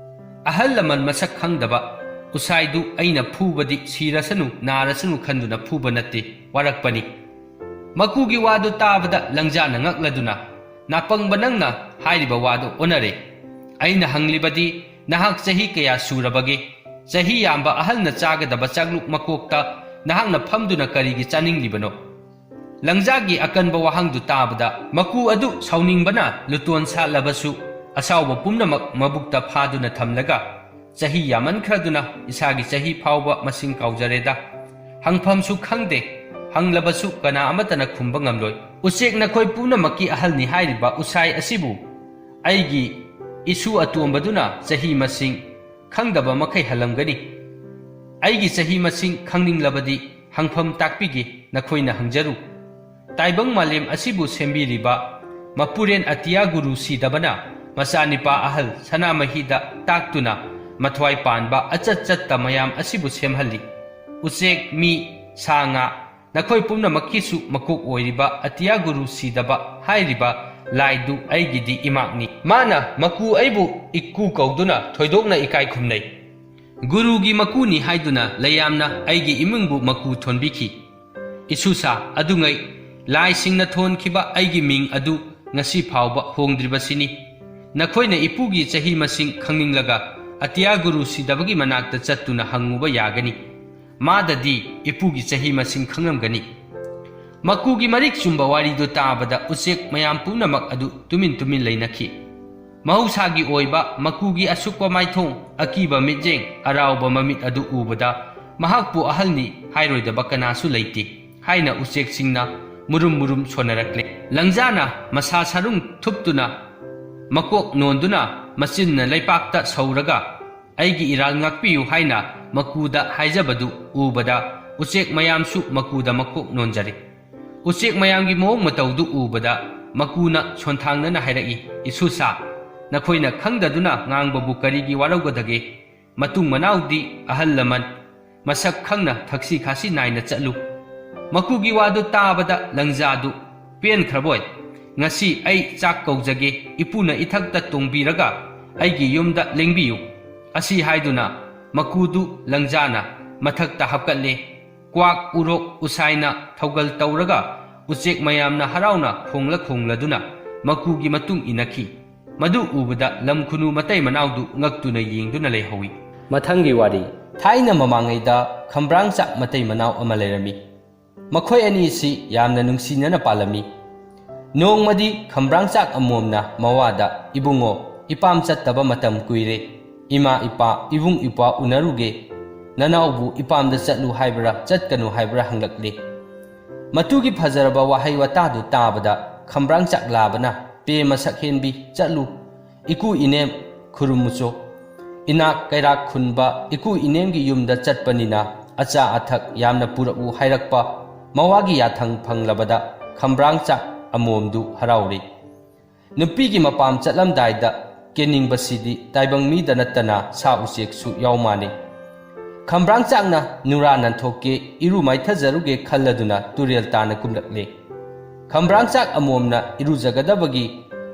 ꯑꯍꯜ ꯂꯃꯟ ꯃꯁꯛ ꯈꯪꯗꯕ ꯎꯁꯥꯏꯗꯨ ꯑꯩꯅ ꯐꯨꯕꯗꯤ ꯁꯤꯔꯁꯅꯨ ꯅꯥꯔꯁꯅꯨ ꯈꯟꯗꯨꯅ ꯐꯨꯕ ꯅꯠꯇꯦ, ꯋꯥꯔꯛꯄꯅꯤ꯫" ꯃꯀꯨꯒꯤ ꯋꯥꯗꯨ ꯇꯥꯕꯗ ꯂꯪꯖꯥꯅ ꯉꯛꯂꯗꯨꯅ, "ꯅꯥꯄꯪꯕ, ꯅꯪꯅ ꯍꯥꯏꯔꯤꯕ ꯋꯥꯗꯨ ꯑꯣꯟꯅꯔꯦ꯫ ꯑꯩꯅ ꯍꯪꯂꯤꯕꯗꯤ ꯅꯍꯥꯛ ꯆꯍꯤ ꯀꯌꯥ ꯁꯨꯔꯕꯒꯦ? ꯆꯍꯤ ꯌꯥꯝꯕ ꯑꯍꯜꯅ ꯆꯥꯒꯗꯕ ꯆꯥꯛꯂꯨꯛ ꯃꯀꯣꯛꯇ ꯅꯍꯥꯛꯅ ꯐꯝꯗꯨꯅ ꯀꯔꯤꯒꯤ ꯆꯥꯅꯤꯡꯂꯤꯕꯅꯣ?" ꯂꯪꯖꯥꯒꯤ ꯑꯀꯟꯕ ꯋꯥꯍꯪꯗꯨ ꯇꯥꯕꯗ ꯃꯀꯨ ꯑꯗꯨ ꯁꯥꯎꯅꯤꯡꯕꯅ ꯂꯨꯇꯣꯟ ꯁꯥꯠꯂꯕꯁꯨ ꯑꯁꯥꯎꯕ ꯄꯨꯝꯅꯃꯛ ꯃꯕꯨꯛꯇ ꯐꯥꯗꯨꯅ ꯊꯝꯂꯒ, "ꯆꯍꯤ ꯌꯥꯝꯃꯟꯈ꯭ꯔꯗꯨꯅ ꯏꯁꯥꯒꯤ ꯆꯍꯤ ꯐꯥꯎꯕ ꯃꯁꯤꯡ ꯀꯥꯎꯖꯔꯦꯗ꯫ ꯍꯪꯐꯝꯁꯨ ꯈꯪꯗꯦ, ꯍꯪꯂꯕꯁꯨ ꯀꯅꯥ ꯑꯃꯠꯇꯅ ꯈꯨꯝꯕ ꯉꯝꯂꯣꯏ꯫ ꯎꯆꯦꯛ ꯅꯈꯣꯏ ꯄꯨꯝꯅꯃꯛꯀꯤ ꯑꯍꯜꯅꯤ ꯍꯥꯏꯔꯤꯕ ꯎꯁꯥꯏ ꯑꯁꯤꯕꯨ ꯑꯩꯒꯤ ꯏꯁꯨ ꯑꯇꯣꯝꯕꯗꯨꯅ ꯆꯍꯤ ꯃꯁꯤꯡ ꯈꯪꯗꯕ ꯃꯈꯩ ꯍꯜꯂꯝꯒꯅꯤ꯫ ꯑꯩꯒꯤ ꯆꯍꯤ ꯃꯁꯤꯡ ꯈꯪꯅꯤꯡꯂꯕꯗꯤ ꯍꯪꯐꯝ ꯇꯥꯛꯄꯤꯒꯦ, ꯅꯈꯣꯏꯅ ꯍꯪꯖꯔꯨ꯫ ꯇꯥꯏꯕꯪ ꯃꯥꯂꯦꯝ ꯑꯁꯤꯕꯨ ꯁꯦꯝꯕꯤꯔꯤꯕ ꯃꯄꯨꯔꯦꯟ ꯑꯇꯤꯌꯥ ꯒꯨꯔꯨ ꯁꯤꯗꯕꯅ ꯃꯆꯥꯅꯤꯄꯥ ꯑꯍꯜ ꯁꯅꯥꯃꯍꯤꯗ ꯇꯥꯛꯇꯨꯅ ꯃꯊ꯭ꯋꯥꯏ ꯄꯥꯟꯕ ꯑꯆꯠ ꯆꯠꯇ ꯃꯌꯥꯝ ꯑꯁꯤꯕꯨ ꯁꯦꯝꯍꯜꯂꯤ꯫ ꯎꯆꯦꯛ, ꯃꯤ, ꯁꯥ ꯉꯥ, ꯅꯈꯣꯏ ꯄꯨꯝꯅꯃꯛꯀꯤꯁꯨ ꯃꯀꯣꯛ ꯑꯣꯏꯔꯤꯕ ꯑꯇꯤꯌꯥ ꯒꯨꯔꯨ ꯁꯤꯗꯕ ꯍꯥꯏꯔꯤꯕ ꯂꯥꯏꯗꯨ ꯑꯩꯒꯤꯗꯤ ꯏꯃꯥꯛꯅꯤ꯫ ꯃꯥꯅ ꯃꯀꯨ ꯑꯩꯕꯨ ꯏꯀꯨ ꯀꯧꯗꯨꯅ ꯊꯣꯏꯗꯣꯛꯅ ꯏꯀꯥꯏ ꯈꯨꯝꯅꯩ꯫ ꯒꯨꯔꯨꯒꯤ ꯃꯀꯨꯅꯤ ꯍꯥꯏꯗꯨꯅ ꯂꯩꯌꯥꯝꯅ ꯑꯩꯒꯤ ꯏꯃꯨꯡꯕꯨ ꯃꯀꯨ ꯊꯣꯟꯕꯤꯈꯤ꯫ ꯏꯁꯨꯁꯥ ꯑꯗꯨꯉꯩ, ꯂꯥꯏꯁꯤꯡꯅ ꯊꯣꯟꯈꯤꯕ ꯑꯩꯒꯤ ꯃꯤꯡ ꯑꯗꯨ ꯉꯁꯤ ꯐꯥꯎꯕ ꯍꯣꯡꯗ꯭ꯔꯤꯕꯁꯤꯅꯤ꯫ ꯅꯈꯣꯏꯅ ꯏꯄꯨꯒꯤ ꯆꯍꯤ ꯃꯁꯤꯡ ꯈꯪꯅꯤꯡꯂꯒ ꯑꯇꯤꯌꯥ ꯒꯨꯔꯨ ꯁꯤꯗꯕꯒꯤ ꯃꯅꯥꯛꯇ ꯆꯠꯇꯨꯅ ꯍꯪꯉꯨꯕ ꯌꯥꯒꯅꯤ꯫ ꯃꯥꯗꯗꯤ ꯏꯄꯨꯒꯤ ꯆꯍꯤ ꯃꯁꯤꯡ ꯈꯪꯂꯝꯒꯅꯤ꯫ ꯃꯀꯨꯒꯤ ꯃꯔꯤꯛ ꯆꯨꯝꯕ ꯋꯥꯔꯤꯗꯨ ꯇꯥꯕꯗ ꯎꯆꯦꯛ ꯃꯌꯥꯝ ꯄꯨꯝꯅꯃꯛ ꯑꯗꯨ ꯇꯨꯃꯤꯟ ꯇꯨꯃꯤꯟ ꯂꯩꯅꯈꯤ꯫ ꯃꯍꯧꯁꯥꯒꯤ ꯑꯣꯏꯕ ꯃꯀꯨꯒꯤ ꯑꯁꯨꯛꯄ ꯃꯥꯏꯊꯣꯡ, ꯑꯀꯤꯕ ꯃꯤꯠꯌꯦꯡ, ꯑꯔꯥꯎꯕ ꯃꯃꯤꯠ ꯑꯗꯨ ꯎꯕꯗ ꯃꯍꯥꯛꯄꯨ ꯑꯍꯜꯅꯤ ꯍꯥꯏꯔꯣꯏꯗꯕ ꯀꯅꯥꯁꯨ ꯂꯩꯇꯦ ꯍꯥꯏꯅ ꯎꯆꯦꯛꯁꯤꯡꯅ ꯃꯨꯔꯨꯝ ꯃꯨꯔꯨꯝ ꯁꯣꯟꯅꯔꯛꯂꯦ꯫ ꯂꯪꯖꯥꯅ ꯃꯁꯥ ꯁꯔꯨꯡ ꯊꯨꯞꯇꯨꯅ ꯃꯀꯣꯛ ꯅꯣꯟꯗꯨꯅ ꯃꯆꯤꯟꯅ ꯂꯩꯄꯥꯛꯇ ꯁꯧꯔꯒ "ꯑꯩꯒꯤ ꯏꯔꯥꯜ ꯉꯥꯛꯄꯤꯌꯨ" ꯍꯥꯏꯅ ꯃꯀꯨꯗ ꯍꯥꯏꯖꯕꯗꯨ ꯎꯕꯗ ꯎꯆꯦꯛ ꯃꯌꯥꯝꯁꯨ ꯃꯀꯨꯗ ꯃꯀꯣꯛ ꯅꯣꯟꯖꯔꯦ꯫ ꯎꯆꯦꯛ ꯃꯌꯥꯝꯒꯤ ꯃꯑꯣꯡ ꯃꯇꯧꯗꯨ ꯎꯕꯗ ꯃꯀꯨꯅ ꯁꯣꯟꯊꯥꯡꯅꯅ ꯍꯥꯏꯔꯛꯏ, "ꯏꯁꯨꯁꯥ, ꯅꯈꯣꯏꯅ ꯈꯪꯗꯗꯨꯅ ꯉꯥꯡꯕꯕꯨ ꯀꯔꯤꯒꯤ ꯋꯥꯔꯧꯒꯗꯒꯦ? ꯃꯇꯨꯡ ꯃꯅꯥꯎꯗꯤ ꯑꯍꯜ ꯂꯃꯟ ꯃꯁꯛ ꯈꯪꯅ ꯊꯛꯁꯤ ꯈꯥꯁꯤ ꯅꯥꯏꯅ ꯆꯠꯂꯨ꯫" ꯃꯀꯨꯒꯤ ꯋꯥꯗꯨ ꯇꯥꯕꯗ ꯂꯪꯖꯥꯗꯨ, "ꯄꯦꯟꯈ꯭ꯔꯕꯣꯏ? ꯉꯁꯤ ꯑꯩ ꯆꯥꯛ ꯀꯧꯖꯒꯦ, ꯏꯄꯨꯅ ꯏꯊꯛꯇ ꯇꯣꯡꯕꯤꯔꯒ ꯑꯩꯒꯤ ꯌꯨꯝꯗ ꯂꯦꯡꯕꯤꯌꯨ꯫" ꯑꯁꯤ ꯍꯥꯏꯗꯨꯅ ꯃꯀꯨꯗꯨ ꯂꯪꯖꯥꯅ ꯃꯊꯛꯇ ꯍꯥꯞꯀꯠꯂꯦ꯫ ꯀ꯭ꯋꯥꯛ, ꯎꯔꯣꯛ, ꯎꯁꯥꯏꯅ ꯊꯧꯒꯜ ꯇꯧꯔꯒ ꯎꯆꯦꯛ ꯃꯌꯥꯝꯅ ꯍꯔꯥꯎꯅ ꯈꯣꯡꯂ ꯈꯣꯡꯂꯗꯨꯅ ꯃꯀꯨꯒꯤ ꯃꯇꯨꯡ ꯏꯟꯅꯈꯤ꯫ ꯃꯗꯨ ꯎꯕꯗ ꯂꯝ ꯈꯨꯅꯨ ꯃꯇꯩ ꯃꯅꯥꯎꯗꯨ ꯉꯛꯇꯨꯅ ꯌꯦꯡꯗꯨꯅ ꯂꯩꯍꯧꯏ꯫ ꯃꯊꯪꯒꯤ ꯋꯥꯔꯤ꯫ ꯊꯥꯏꯅ ꯃꯃꯥꯡꯉꯩꯗ ꯈꯝꯕ꯭ꯔꯥꯡ ꯆꯥꯛ ꯃꯇꯩ ꯃꯅꯥꯎ ꯑꯃ ꯂꯩꯔꯝꯃꯤ꯫ ꯃꯈꯣꯏ ꯑꯅꯤꯁꯤ ꯌꯥꯝꯅ ꯅꯨꯡꯁꯤꯅꯅ ꯄꯥꯜꯂꯝꯃꯤ꯫ ꯅꯣꯡꯃꯗꯤ ꯈꯝꯕ꯭ꯔꯥꯡ ꯆꯥꯛ ꯑꯃꯣꯝꯅ ꯃꯋꯥꯗ, "ꯏꯕꯨꯡꯉꯣ, ꯏꯄꯥꯝ ꯆꯠꯇꯕ ꯃꯇꯝ ꯀꯨꯏꯔꯦ꯫ ꯏꯃꯥ ꯏꯄꯥ, ꯏꯕꯨꯡ ꯏꯄ꯭ꯋꯥ ꯎꯅꯔꯨꯒꯦ꯫ ꯅꯅꯥꯎꯕꯨ ꯏꯄꯥꯝꯗ ꯆꯠꯂꯨ ꯍꯥꯏꯕ꯭ꯔꯥ ꯆꯠꯀꯅꯨ ꯍꯥꯏꯕ꯭ꯔꯥ?" ꯍꯪꯂꯛꯂꯦ꯫ ꯃꯇꯨꯒꯤ ꯐꯖꯔꯕ ꯋꯥꯍꯩ ꯋꯥꯇꯥꯗꯨ ꯇꯥꯕꯗ ꯈꯝꯕ꯭ꯔꯥꯡ ꯆꯥꯛ ꯂꯥꯕꯅ, "ꯄꯦ ꯃꯁꯛ ꯍꯦꯟꯕꯤ, ꯆꯠꯂꯨ꯫ ꯏꯀꯨ ꯏꯅꯦꯝ ꯈꯨꯔꯨꯝꯃꯨꯆꯣ꯫ ꯏꯅꯥꯛ ꯀꯩꯔꯥꯛ ꯈꯨꯟꯕ ꯏꯀꯨ ꯏꯅꯦꯝꯒꯤ ꯌꯨꯝꯗ ꯆꯠꯄꯅꯤꯅ ꯑꯆꯥ ꯑꯊꯛ ꯌꯥꯝꯅ ꯄꯨꯔꯛꯎ" ꯍꯥꯏꯔꯛꯄ ꯃꯋꯥꯒꯤ ꯌꯥꯊꯪ ꯐꯪꯂꯕꯗ ꯈꯝꯕ꯭ꯔꯥꯡ ꯆꯥꯛ ꯑꯃꯣꯝꯗꯨ ꯍꯔꯥꯎꯔꯤ꯫ ꯅꯨꯄꯤꯒꯤ ꯃꯄꯥꯝ ꯆꯠꯂꯝꯗꯥꯏꯗ ꯀꯦꯅꯤꯡꯕꯁꯤꯗꯤ ꯇꯥꯏꯕꯪ ꯃꯤꯗ ꯅꯠꯇꯅ ꯁꯥ ꯎꯆꯦꯛꯁꯨ ꯌꯥꯎ ꯃꯥꯟꯅꯩ꯫ ꯈꯝꯕ꯭ꯔꯥꯡꯆꯥꯛꯅ ꯅꯨꯔꯥ ꯅꯟꯊꯣꯛꯀꯦ, ꯏꯔꯨ ꯃꯥꯏꯊꯖꯔꯨꯒꯦ ꯈꯜꯂꯗꯨꯅ ꯇꯨꯔꯦꯜ ꯇꯥꯅ ꯀꯨꯝꯂꯛꯂꯦ꯫ ꯈꯝꯕ꯭ꯔꯥꯡꯆꯥꯛ ꯑꯃꯣꯝꯅ ꯏꯔꯨꯖꯒꯗꯕꯒꯤ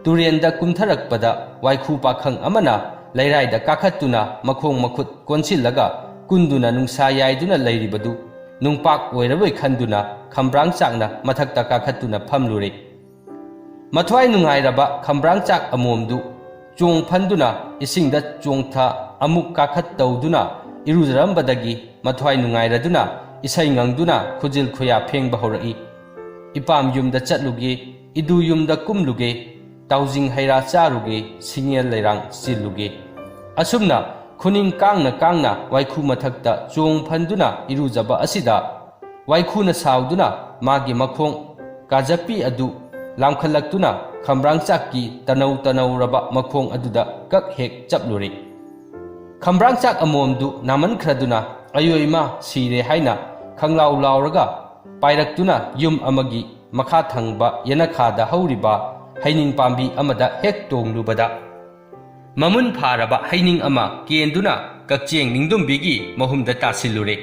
ꯇꯨꯔꯦꯟꯗ ꯀꯨꯝꯊꯔꯛꯄꯗ ꯋꯥꯏꯈꯨ ꯄꯥꯈꯪ ꯑꯃꯅ ꯂꯩꯔꯥꯏꯗ ꯀꯥꯈꯠꯇꯨꯅ ꯃꯈꯣꯡ ꯃꯈꯨꯠ ꯀꯣꯟꯁꯤꯜꯂꯒ ꯀꯨꯟꯗꯨꯅ ꯅꯨꯡꯁꯥ ꯌꯥꯏꯗꯨꯅ ꯂꯩꯔꯤꯕꯗꯨ ꯅꯨꯡꯄꯥꯛ ꯑꯣꯏꯔꯔꯣꯏ ꯈꯟꯗꯨꯅ ꯈꯝꯕ꯭ꯔꯥꯡꯆꯥꯛꯅ ꯃꯊꯛꯇ ꯀꯥꯈꯠꯇꯨꯅ ꯐꯝꯂꯨꯔꯦ꯫ ꯃꯊ꯭ꯋꯥꯏ ꯅꯨꯡꯉꯥꯏꯔꯕ ꯈꯝꯕ꯭ꯔꯥꯡꯆꯥꯛ ꯑꯃꯣꯝꯗꯨ ꯆꯣꯡ ꯐꯟꯗꯨꯅ ꯏꯁꯤꯡꯗ ꯆꯣꯡꯊ ꯑꯃꯨꯛ ꯀꯥꯈꯠ ꯇꯧꯗꯨꯅ ꯏꯔꯨꯖꯔꯝꯕꯗꯒꯤ ꯃꯊ꯭ꯋꯥꯏ ꯅꯨꯡꯉꯥꯏꯔꯗꯨꯅ ꯏꯁꯩ ꯉꯪꯗꯨꯅ ꯈꯨꯖꯤꯜ ꯈꯨꯌꯥ ꯐꯦꯡꯕ ꯍꯧꯔꯛꯏ꯫ "ꯏꯄꯥꯝ ꯌꯨꯝꯗ ꯆꯠꯂꯨꯒꯦ, ꯏꯗꯨ ꯌꯨꯝꯗ ꯀꯨꯝꯂꯨꯒꯦ, ꯇꯥꯎꯖꯤꯡ ꯍꯩꯔꯥ ꯆꯥꯔꯨꯒꯦ, ꯁꯤꯡꯉꯦꯜ ꯂꯩꯔꯥꯡ ꯆꯤꯜꯂꯨꯒꯦ"꯫ ꯑꯁꯨꯝꯅ ꯈꯨꯅꯤꯡ ꯀꯥꯡꯅ ꯀꯥꯡꯅ ꯋꯥꯏꯈꯨ ꯃꯊꯛꯇ ꯆꯣꯡ ꯐꯟꯗꯨꯅ ꯏꯔꯨꯖꯕ ꯑꯁꯤꯗ ꯋꯥꯏꯈꯨꯅ ꯁꯥꯎꯗꯨꯅ ꯃꯥꯒꯤ ꯃꯈꯣꯡ ꯀꯥꯖꯞꯄꯤ ꯑꯗꯨ ꯂꯥꯝꯈꯠꯂꯛꯇꯨꯅ ꯈꯝꯕ꯭ꯔꯥꯡꯆꯥꯛꯀꯤ ꯇꯅꯧ ꯇꯅꯧꯔꯕ ꯃꯈꯣꯡ ꯑꯗꯨꯗ ꯀꯛ ꯍꯦꯛ ꯆꯞꯂꯨꯔꯦ꯫ ꯈꯝꯕ꯭ꯔꯥꯡꯆꯥꯛ ꯑꯃꯣꯝꯗꯨ ꯅꯥꯃꯟꯈ꯭ꯔꯗꯨꯅ "ꯑꯌꯣ ꯏꯃꯥ, ꯁꯤꯔꯦ" ꯍꯥꯏꯅ ꯈꯪꯂꯥꯎ ꯂꯥꯎꯔꯒ ꯄꯥꯏꯔꯛꯇꯨꯅ ꯌꯨꯝ ꯑꯃꯒꯤ ꯃꯈꯥ ꯊꯪꯕ ꯌꯦꯅꯈꯥꯗ ꯍꯧꯔꯤꯕ ꯍꯩꯅꯤꯡ ꯄꯥꯝꯕꯤ ꯑꯃꯗ ꯍꯦꯛ ꯇꯣꯡꯂꯨꯕꯗ, ꯃꯃꯨꯟ ꯐꯥꯔꯕ ꯍꯩꯅꯤꯡ ꯑꯃ ꯀꯦꯟꯗꯨꯅ ꯀꯛꯆꯦꯡ ꯅꯤꯡꯗꯨꯝꯕꯤꯒꯤ ꯃꯍꯨꯝꯗ ꯇꯥꯁꯤꯜꯂꯨꯔꯦ꯫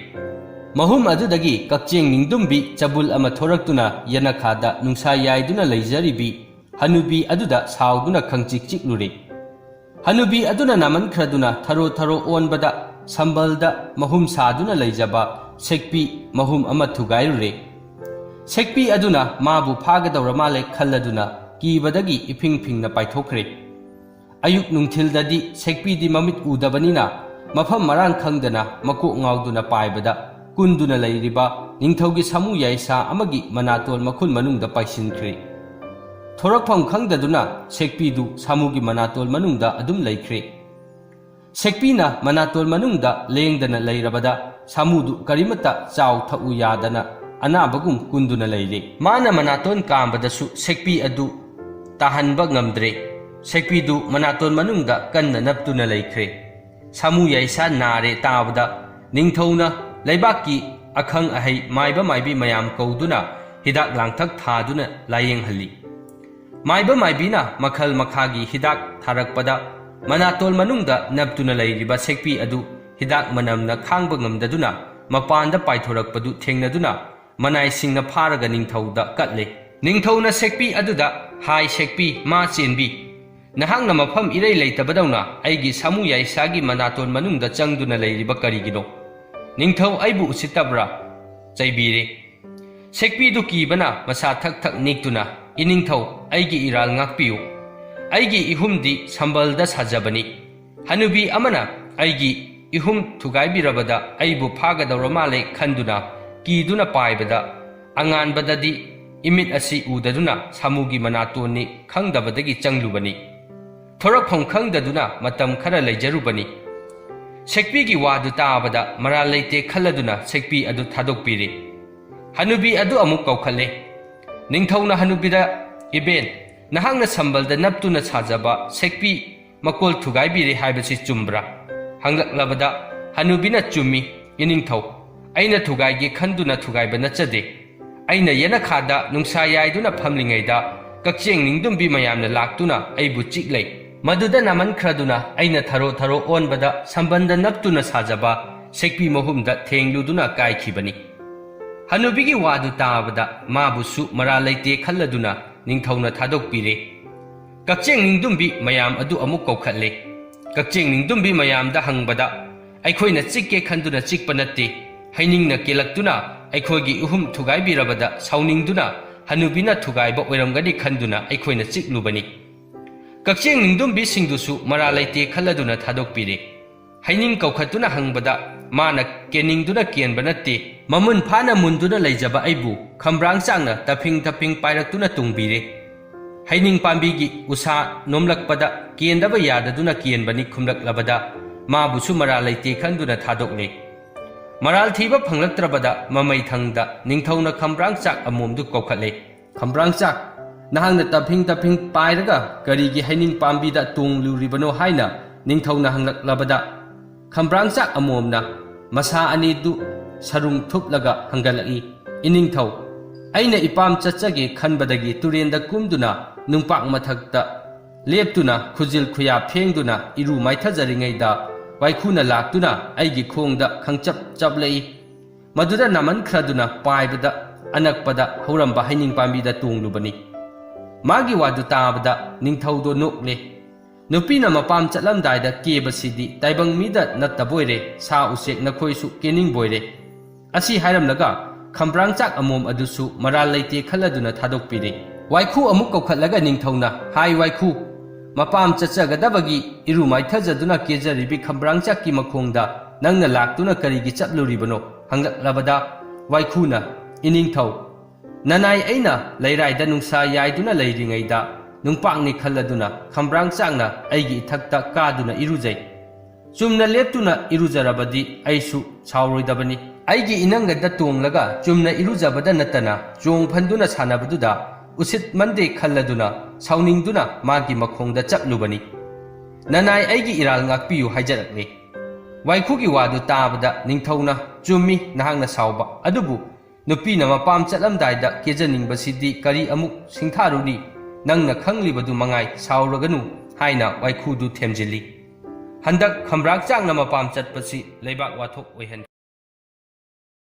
ꯃꯍꯨꯝ ꯑꯗꯨꯗꯒꯤ ꯀꯛꯆꯦꯡ ꯅꯤꯡꯗꯨꯝꯕꯤ ꯆꯕꯨꯜ ꯑꯃ ꯊꯣꯔꯛꯇꯨꯅ ꯌꯦꯅꯈꯥꯗ ꯅꯨꯡꯁꯥ ꯌꯥꯏꯗꯨꯅ ꯂꯩꯖꯔꯤꯕꯤ ꯍꯅꯨꯕꯤ ꯑꯗꯨꯗ ꯁꯥꯎꯗꯨꯅ ꯈꯪꯆꯤꯛ ꯆꯤꯛꯂꯨꯔꯦ꯫ ꯍꯅꯨꯕꯤ ꯑꯗꯨꯅ ꯅꯥꯃꯟꯈ꯭ꯔꯗꯨꯅ ꯊꯔꯣ ꯊꯔꯣ ꯑꯣꯟꯕꯗ ꯁꯝꯕꯜꯗ ꯃꯍꯨꯝ ꯁꯥꯗꯨꯅ ꯂꯩꯖꯕ ꯁꯦꯛꯄꯤ ꯃꯍꯨꯝ ꯑꯃ ꯊꯨꯒꯥꯏꯔꯨꯔꯦ꯫ ꯁꯦꯛꯄꯤ ꯑꯗꯨꯅ ꯃꯥꯕꯨ ꯐꯥꯒꯗꯧꯔ ꯃꯥꯜꯂꯦ ꯈꯜꯂꯗꯨꯅ ꯀꯤꯕꯗꯒꯤ ꯏꯐꯤꯡ ꯐꯤꯡꯅ ꯄꯥꯏꯊꯣꯛꯈ꯭ꯔꯦ꯫ ꯑꯌꯨꯛ ꯅꯨꯡꯊꯤꯜꯗꯗꯤ ꯁꯦꯛꯄꯤꯗꯤ ꯃꯃꯤꯠ ꯎꯗꯕꯅꯤꯅ ꯃꯐꯝ ꯃꯔꯥꯡ ꯈꯪꯗꯅ ꯃꯀꯣꯛ ꯉꯥꯎꯗꯨꯅ ꯄꯥꯏꯕꯗ ꯀꯨꯟꯗꯨꯅ ꯂꯩꯔꯤꯕ ꯅꯤꯡꯊꯧꯒꯤ ꯁꯥꯃꯨ ꯌꯥꯏꯁꯥ ꯑꯃꯒꯤ ꯃꯅꯥꯇꯣꯟ ꯃꯈꯨꯟ ꯃꯅꯨꯡꯗ ꯄꯥꯏꯁꯤꯟꯈ꯭ꯔꯦ꯫ ꯊꯣꯔꯛꯐꯝ ꯈꯪꯗꯗꯨꯅ ꯁꯦꯛꯄꯤꯗꯨ ꯁꯥꯃꯨꯒꯤ ꯃꯅꯥꯇꯣꯟ ꯃꯅꯨꯡꯗ ꯑꯗꯨꯝ ꯂꯩꯈ꯭ꯔꯦ꯫ ꯁꯦꯛꯄꯤꯅ ꯃꯅꯥꯇꯣꯟ ꯃꯅꯨꯡꯗ ꯂꯦꯡꯗꯅ ꯂꯩꯔꯕꯗ ꯁꯥꯃꯨꯗꯨ ꯀꯔꯤꯃꯠꯇ ꯆꯥꯎ ꯊꯛꯎ ꯌꯥꯗꯅ ꯑꯅꯥꯕꯒꯨꯝ ꯀꯨꯟꯗꯨꯅ ꯂꯩꯔꯦ꯫ ꯃꯥꯅ ꯃꯅꯥꯇꯣꯟ ꯀꯥꯝꯕꯗꯁꯨ ꯁꯦꯛꯄꯤ ꯑꯗꯨ ꯇꯥꯍꯟꯕ ꯉꯝꯗ꯭ꯔꯦ꯫ ꯁꯦꯛꯄꯤꯗꯨ ꯃꯅꯥꯇꯣꯟ ꯃꯅꯨꯡꯗ ꯀꯟꯅ ꯅꯞꯇꯨꯅ ꯂꯩꯈ꯭ꯔꯦ꯫ ꯁꯥꯃꯨ ꯌꯥꯏꯁꯥ ꯅꯥꯔꯦ ꯇꯥꯕꯗ ꯅꯤꯡꯊꯧꯅ ꯂꯩꯕꯥꯛꯀꯤ ꯑꯈꯪ ꯑꯍꯩ ꯃꯥꯏꯕ ꯃꯥꯏꯕꯤ ꯃꯌꯥꯝ ꯀꯧꯗꯨꯅ ꯍꯤꯗꯥꯛ ꯂꯥꯡꯊꯛ ꯊꯥꯗꯨꯅ ꯂꯥꯌꯦꯡꯍꯜꯂꯤ꯫ ꯃꯥꯏꯕ ꯃꯥꯏꯕꯤꯅ ꯃꯈꯜ ꯃꯈꯥꯒꯤ ꯍꯤꯗꯥꯛ ꯊꯥꯔꯛꯄꯗ, ꯃꯅꯥꯇꯣꯟ ꯃꯅꯨꯡꯗ ꯅꯞꯇꯨꯅ ꯂꯩꯔꯤꯕ ꯁꯦꯛꯄꯤ ꯑꯗꯨ ꯍꯤꯗꯥꯛ ꯃꯅꯝꯅ ꯈꯥꯡꯕ ꯉꯝꯗꯗꯨꯅ ꯃꯄꯥꯟꯗ ꯄꯥꯏꯊꯣꯔꯛꯄꯗꯨ ꯊꯦꯡꯅꯗꯨꯅ, ꯃꯅꯥꯏꯁꯤꯡꯅ ꯐꯥꯔꯒ ꯅꯤꯡꯊꯧꯗ ꯀꯠꯂꯦ꯫ ꯅꯤꯡꯊꯧꯅ ꯁꯦꯛꯄꯤ ꯑꯗꯨꯗ, "ꯍꯥꯏ ꯁꯦꯛꯄꯤ, ꯃꯥ ꯆꯦꯟꯕꯤ, ꯅꯍꯥꯛꯅ ꯃꯐꯝ ꯏꯔꯩ ꯂꯩꯇꯕꯗꯧꯅ ꯑꯩꯒꯤ ꯁꯥꯃꯨ ꯌꯥꯏꯁꯥꯒꯤ ꯃꯅꯥꯇꯣꯟ ꯃꯅꯨꯡꯗ ꯆꯪꯗꯨꯅ ꯂꯩꯔꯤꯕ ꯀꯔꯤꯒꯤꯅꯣ? ꯅꯤꯡꯊꯧ ꯑꯩꯕꯨ ꯎꯁꯤꯠꯇꯕ꯭ꯔꯥ?" ꯆꯩꯕꯤꯔꯦ꯫ ꯁꯦꯛꯄꯤꯗꯨ ꯀꯤꯕꯅ ꯃꯁꯥ ꯊꯛ ꯊꯛ ꯅꯤꯛꯇꯨꯅ, "ꯏꯅꯤꯡꯊꯧ, ꯑꯩꯒꯤ ꯏꯔꯥꯜ ꯉꯥꯛꯄꯤꯌꯨ꯫ ꯑꯩꯒꯤ ꯏꯍꯨꯝꯗꯤ ꯁꯝꯕꯜꯗ ꯁꯥꯖꯕꯅꯤ꯫ ꯍꯅꯨꯕꯤ ꯑꯃꯅ ꯑꯩꯒꯤ ꯏꯍꯨꯝ ꯊꯨꯒꯥꯏꯕꯤꯔꯕꯗ ꯑꯩꯕꯨ ꯐꯥꯒꯗꯧꯔ ꯃꯥꯜꯂꯦ ꯈꯟꯗꯨꯅ ꯀꯤꯗꯨꯅ ꯄꯥꯏꯕꯗ, ꯑꯉꯥꯟꯕꯗꯗꯤ ꯏꯃꯤꯠ ꯑꯁꯤ ꯎꯗꯗꯨꯅ ꯁꯥꯃꯨꯒꯤ ꯃꯅꯥꯇꯣꯟꯅꯤ ꯈꯪꯗꯕꯗꯒꯤ ꯆꯪꯂꯨꯕꯅꯤ꯫ ꯊꯣꯔꯛꯐꯝ ꯈꯪꯗꯗꯨꯅ ꯃꯇꯝ ꯈꯔ ꯂꯩꯖꯔꯨꯕꯅꯤ꯫" ꯁꯦꯛꯄꯤꯒꯤ ꯋꯥꯗꯨ ꯇꯥꯕꯗ ꯃꯔꯥꯜ ꯂꯩꯇꯦ ꯈꯜꯂꯗꯨꯅ ꯁꯦꯛꯄꯤ ꯑꯗꯨ ꯊꯥꯗꯣꯛꯄꯤꯔꯦ꯫ ꯍꯅꯨꯕꯤ ꯑꯗꯨ ꯑꯃꯨꯛ ꯀꯧꯈꯠꯂꯦ꯫ ꯅꯤꯡꯊꯧꯅ ꯍꯅꯨꯕꯤꯗ, "ꯏꯕꯦꯟ, ꯅꯍꯥꯛꯅ ꯁꯝꯕꯜꯗ ꯅꯞꯇꯨꯅ ꯁꯥꯖꯕ ꯁꯦꯛꯄꯤ ꯃꯀꯣꯜ ꯊꯨꯒꯥꯏꯕꯤꯔꯦ ꯍꯥꯏꯕꯁꯤ ꯆꯨꯝꯕ꯭ꯔꯥ?" ꯍꯪꯂꯛꯂꯕꯗ ꯍꯅꯨꯕꯤꯅ, "ꯆꯨꯝꯃꯤ, ꯏꯅꯤꯡꯊꯧ꯫ ꯑꯩꯅ ꯊꯨꯒꯥꯏꯒꯦ ꯈꯟꯗꯨꯅ ꯊꯨꯒꯥꯏꯕ ꯅꯠꯆꯗꯦ꯫ ꯑꯩꯅ ꯌꯦꯅꯈꯥꯗ ꯅꯨꯡꯁꯥ ꯌꯥꯏꯗꯨꯅ ꯐꯝꯂꯤꯉꯩꯗ ꯀꯛꯆꯦꯡ ꯅꯤꯡꯗꯨꯝꯕꯤ ꯃꯌꯥꯝꯅ ꯂꯥꯛꯇꯨꯅ ꯑꯩꯕꯨ ꯆꯤꯛꯂꯩ꯫ ꯃꯗꯨꯗ ꯅꯥꯃꯟꯈ꯭ꯔꯗꯨꯅ ꯑꯩꯅ ꯊꯔꯣ ꯊꯔꯣ ꯑꯣꯟꯕꯗ ꯁꯝꯕꯟꯗ ꯅꯞꯇꯨꯅ ꯁꯥꯖꯕ ꯁꯦꯛꯄꯤ ꯃꯍꯨꯝꯗ ꯊꯦꯡꯂꯨꯗꯨꯅ ꯀꯥꯏꯈꯤꯕꯅꯤ꯫" ꯍꯅꯨꯕꯤꯒꯤ ꯋꯥꯗꯨ ꯇꯥꯕꯗ ꯃꯥꯕꯨꯁꯨ ꯃꯔꯥꯜ ꯂꯩꯇꯦ ꯈꯜꯂꯗꯨꯅ ꯅꯤꯡꯊꯧꯅ ꯊꯥꯗꯣꯛꯄꯤꯔꯦ꯫ ꯀꯛꯆꯦꯡ ꯅꯤꯡꯗꯨꯝꯕꯤ ꯃꯌꯥꯝ ꯑꯗꯨ ꯑꯃꯨꯛ ꯀꯧꯈꯠꯂꯦ꯫ ꯀꯛꯆꯦꯡ ꯅꯤꯡꯗꯨꯝꯕꯤ ꯃꯌꯥꯝꯗ ꯍꯪꯕꯗ, "ꯑꯩꯈꯣꯏꯅ ꯆꯤꯛꯀꯦ ꯈꯟꯗꯨꯅ ꯆꯤꯛꯄ ꯅꯠꯇꯦ꯫ ꯍꯩꯅꯤꯡꯅ ꯀꯦꯜꯂꯛꯇꯨꯅ ꯑꯩꯈꯣꯏꯒꯤ ꯏꯍꯨꯝ ꯊꯨꯒꯥꯏꯕꯤꯔꯕꯗ ꯁꯥꯎꯅꯤꯡꯗꯨꯅ ꯍꯅꯨꯕꯤꯅ ꯊꯨꯒꯥꯏꯕ ꯑꯣꯏꯔꯝꯒꯅꯤ ꯈꯟꯗꯨꯅ ꯑꯩꯈꯣꯏꯅ ꯆꯤꯛꯂꯨꯕꯅꯤ꯫" ꯀꯛꯆꯦꯡ ꯅꯤꯡꯗꯨꯝꯕꯤꯁꯤꯡꯗꯨꯁꯨ ꯃꯔꯥꯜ ꯂꯩꯇꯦ ꯈꯜꯂꯗꯨꯅ ꯊꯥꯗꯣꯛꯄꯤꯔꯦ꯫ ꯍꯩꯅꯤꯡ ꯀꯧꯈꯠꯇꯨꯅ ꯍꯪꯕꯗ, ꯃꯥꯅ ꯀꯦꯅꯤꯡꯗꯨꯅ ꯀꯦꯟꯕ ꯅꯠꯇꯦ, ꯃꯃꯨꯟ ꯐꯥꯅ ꯃꯨꯟꯗꯨꯅ ꯂꯩꯖꯕ ꯑꯩꯕꯨ ꯈꯝꯕ꯭ꯔꯥꯡ ꯆꯥꯛꯅ ꯇꯞꯐꯤꯡ ꯇꯞꯐꯤꯡ ꯄꯥꯏꯔꯛꯇꯨꯅ ꯇꯨꯡꯕꯤꯔꯦ꯫ ꯍꯩꯅꯤꯡ ꯄꯥꯝꯕꯤꯒꯤ ꯎꯁꯥ ꯅꯣꯝꯂꯛꯄꯗ ꯀꯦꯟꯗꯕ ꯌꯥꯗꯗꯨꯅ ꯀꯦꯟꯕꯅꯤ ꯈꯨꯝꯂꯛꯂꯕꯗ, ꯃꯥꯕꯨꯁꯨ ꯃꯔꯥꯜ ꯂꯩꯇꯦ ꯈꯟꯗꯨꯅ ꯊꯥꯗꯣꯛꯂꯦ꯫ ꯃꯔꯥꯜ ꯊꯤꯕ ꯐꯪꯂꯛꯇ꯭ꯔꯕꯗ ꯃꯃꯩ ꯊꯪꯗ ꯅꯤꯡꯊꯧꯅ ꯈꯝꯕ꯭ꯔꯥꯡ ꯆꯥꯛ ꯑꯃꯣꯝꯗꯨ ꯀꯧꯈꯠꯂꯦ꯫ "ꯈꯝꯕ꯭ꯔꯥꯡ ꯆꯥꯛ, ꯅꯍꯥꯛꯅ ꯇꯞꯐꯤꯡ ꯇꯞꯐꯤꯡ ꯄꯥꯏꯔꯒ ꯀꯔꯤꯒꯤ ꯍꯩꯅꯤꯡ ꯄꯥꯝꯕꯤꯗ ꯇꯣꯡꯂꯨꯔꯤꯕꯅꯣ?" ꯍꯥꯏꯅ ꯅꯤꯡꯊꯧꯅ ꯍꯪꯂꯛꯂꯕꯗ, ꯈꯝꯕ꯭ꯔꯥꯡ ꯆꯥꯛ ꯑꯃꯣꯝꯅ ꯃꯁꯥ ꯑꯅꯤꯗꯨ ꯁꯔꯨꯡ ꯊꯨꯞꯂꯒ ꯍꯪꯒꯠꯂꯛꯏ, "ꯏꯅꯤꯡꯊꯧ, ꯑꯩꯅ ꯏꯄꯥꯝ ꯆꯠꯆꯒꯦ ꯈꯟꯕꯗꯒꯤ ꯇꯨꯔꯦꯟꯗ ꯀꯨꯝꯗꯨꯅ ꯅꯨꯡꯄꯥꯛ ꯃꯊꯛꯇ ꯂꯦꯞꯇꯨꯅ ꯈꯨꯖꯤꯜ ꯈꯨꯌꯥ ꯐꯦꯡꯗꯨꯅ ꯏꯔꯨ ꯃꯥꯏꯊꯖꯔꯤꯉꯩꯗ ꯋꯥꯏꯈꯨꯅ ꯂꯥꯛꯇꯨꯅ ꯑꯩꯒꯤ ꯈꯣꯡꯗ ꯈꯪꯆꯞ ꯆꯞꯂꯛꯏ꯫ ꯃꯗꯨꯗ ꯅꯥꯃꯟꯈ꯭ꯔꯗꯨꯅ ꯄꯥꯏꯕꯗ ꯑꯅꯛꯄꯗ ꯍꯧꯔꯝꯕ ꯍꯩꯅꯤꯡ ꯄꯥꯝꯕꯤꯗ ꯇꯣꯡꯂꯨꯕꯅꯤ꯫ ꯃꯥꯒꯤ ꯋꯥꯗꯨ ꯇꯥꯕꯗ ꯅꯤꯡꯊꯧꯗꯣ ꯅꯣꯛꯂꯦ꯫ ꯅꯨꯄꯤꯅ ꯃꯄꯥꯝ ꯆꯠꯂꯝꯗꯥꯏꯗ ꯀꯦꯕꯁꯤꯗꯤ ꯇꯥꯏꯕꯪ ꯃꯤꯗ ꯅꯠꯇꯕꯣꯏꯔꯦ, ꯁꯥ ꯎꯆꯦꯛ ꯅꯈꯣꯏꯁꯨ ꯀꯦꯅꯤꯡꯕꯣꯏꯔꯦ꯫ ꯑꯁꯤ ꯍꯥꯏꯔꯝꯂꯒ ꯈꯝꯕ꯭ꯔꯥꯡꯆꯥꯛ ꯑꯃꯣꯝ ꯑꯗꯨꯁꯨ ꯃꯔꯥꯜ ꯂꯩꯇꯦ ꯈꯜꯂꯗꯨꯅ ꯊꯥꯗꯣꯛꯄꯤꯔꯦ꯫ ꯋꯥꯏꯈꯨ ꯑꯃꯨꯛ ꯀꯧꯈꯠꯂꯒ ꯅꯤꯡꯊꯧꯅ, "ꯍꯥꯏ ꯋꯥꯏꯈꯨ, ꯃꯄꯥꯝ ꯆꯠꯆꯒꯗꯕꯒꯤ ꯏꯔꯨ ꯃꯥꯏꯊꯖꯗꯨꯅ ꯀꯦꯖꯔꯤꯕꯤ ꯈꯝꯕ꯭ꯔꯥꯡꯆꯥꯛꯀꯤ ꯃꯈꯣꯡꯗ ꯅꯪꯅ ꯂꯥꯛꯇꯨꯅ ꯀꯔꯤꯒꯤ ꯆꯠꯂꯨꯔꯤꯕꯅꯣ?" ꯍꯪꯂꯛꯂꯕꯗ ꯋꯥꯏꯈꯨꯅ, "ꯏꯅꯤꯡꯊꯧ, ꯅꯅꯥꯏ ꯑꯩꯅ ꯂꯩꯔꯥꯏꯗ ꯅꯨꯡꯁꯥ ꯌꯥꯏꯗꯨꯅ ꯂꯩꯔꯤꯉꯩꯗ ꯅꯨꯡꯄꯥꯛꯅꯤ ꯈꯜꯂꯗꯨꯅ ꯈꯝꯕ꯭ꯔꯥꯡꯆꯥꯛꯅ ꯑꯩꯒꯤ ꯏꯊꯛꯇ ꯀꯥꯗꯨꯅ ꯏꯔꯨꯖꯩ꯫ ꯆꯨꯝꯅ ꯂꯦꯞꯇꯨꯅ ꯏꯔꯨꯖꯔꯕꯗꯤ ꯑꯩꯁꯨ ꯁꯥꯎꯔꯣꯏꯗꯕꯅꯤ꯫ ꯑꯩꯒꯤ ꯏꯅꯪꯒꯟꯗ ꯇꯣꯡꯂꯒ ꯆꯨꯝꯅ ꯏꯔꯨꯖꯕꯗ ꯅꯠꯇꯅ ꯆꯣꯡ ꯐꯟꯗꯨꯅ ꯁꯥꯟꯅꯕꯗꯨꯗ ꯎꯁꯤꯠ ꯃꯟꯗꯦ ꯈꯜꯂꯗꯨꯅ ꯁꯥꯎꯅꯤꯡꯗꯨꯅ ꯃꯥꯒꯤ ꯃꯈꯣꯡꯗ ꯆꯞꯂꯨꯕꯅꯤ꯫ ꯅꯅꯥꯏ ꯑꯩꯒꯤ ꯏꯔꯥꯜ ꯉꯥꯛꯄꯤꯌꯨ" ꯍꯥꯏꯖꯔꯛꯂꯦ꯫ ꯋꯥꯏꯈꯨꯒꯤ ꯋꯥꯗꯨ ꯇꯥꯕꯗ ꯅꯤꯡꯊꯧꯅ, "ꯆꯨꯝꯃꯤ ꯅꯍꯥꯛꯅ ꯁꯥꯎꯕ, ꯑꯗꯨꯕꯨ ꯅꯨꯄꯤꯅ ꯃꯄꯥꯝ ꯆꯠꯂꯝꯗꯥꯏꯗ ꯀꯦꯖꯅꯤꯡꯕꯁꯤꯗꯤ ꯀꯔꯤ ꯑꯃꯨꯛ ꯁꯤꯡꯊꯥꯔꯨꯅꯤ? ꯅꯪꯅ ꯈꯪꯂꯤꯕꯗꯨ ꯃꯉꯥꯏ, ꯁꯥꯎꯔꯒꯅꯨ" ꯍꯥꯏꯅ ꯋꯥꯏꯈꯨꯗꯨ ꯊꯦꯝꯖꯤꯜꯂꯤ꯫ ꯍꯟꯗꯛ ꯈꯝꯕ꯭ꯔꯥꯛꯆꯥꯛꯅ ꯃꯄꯥꯝ ꯆꯠꯄꯁꯤ ꯂꯩꯕꯥꯛ ꯋꯥꯊꯣꯛ ꯑꯣꯏꯍꯟꯈꯤ꯫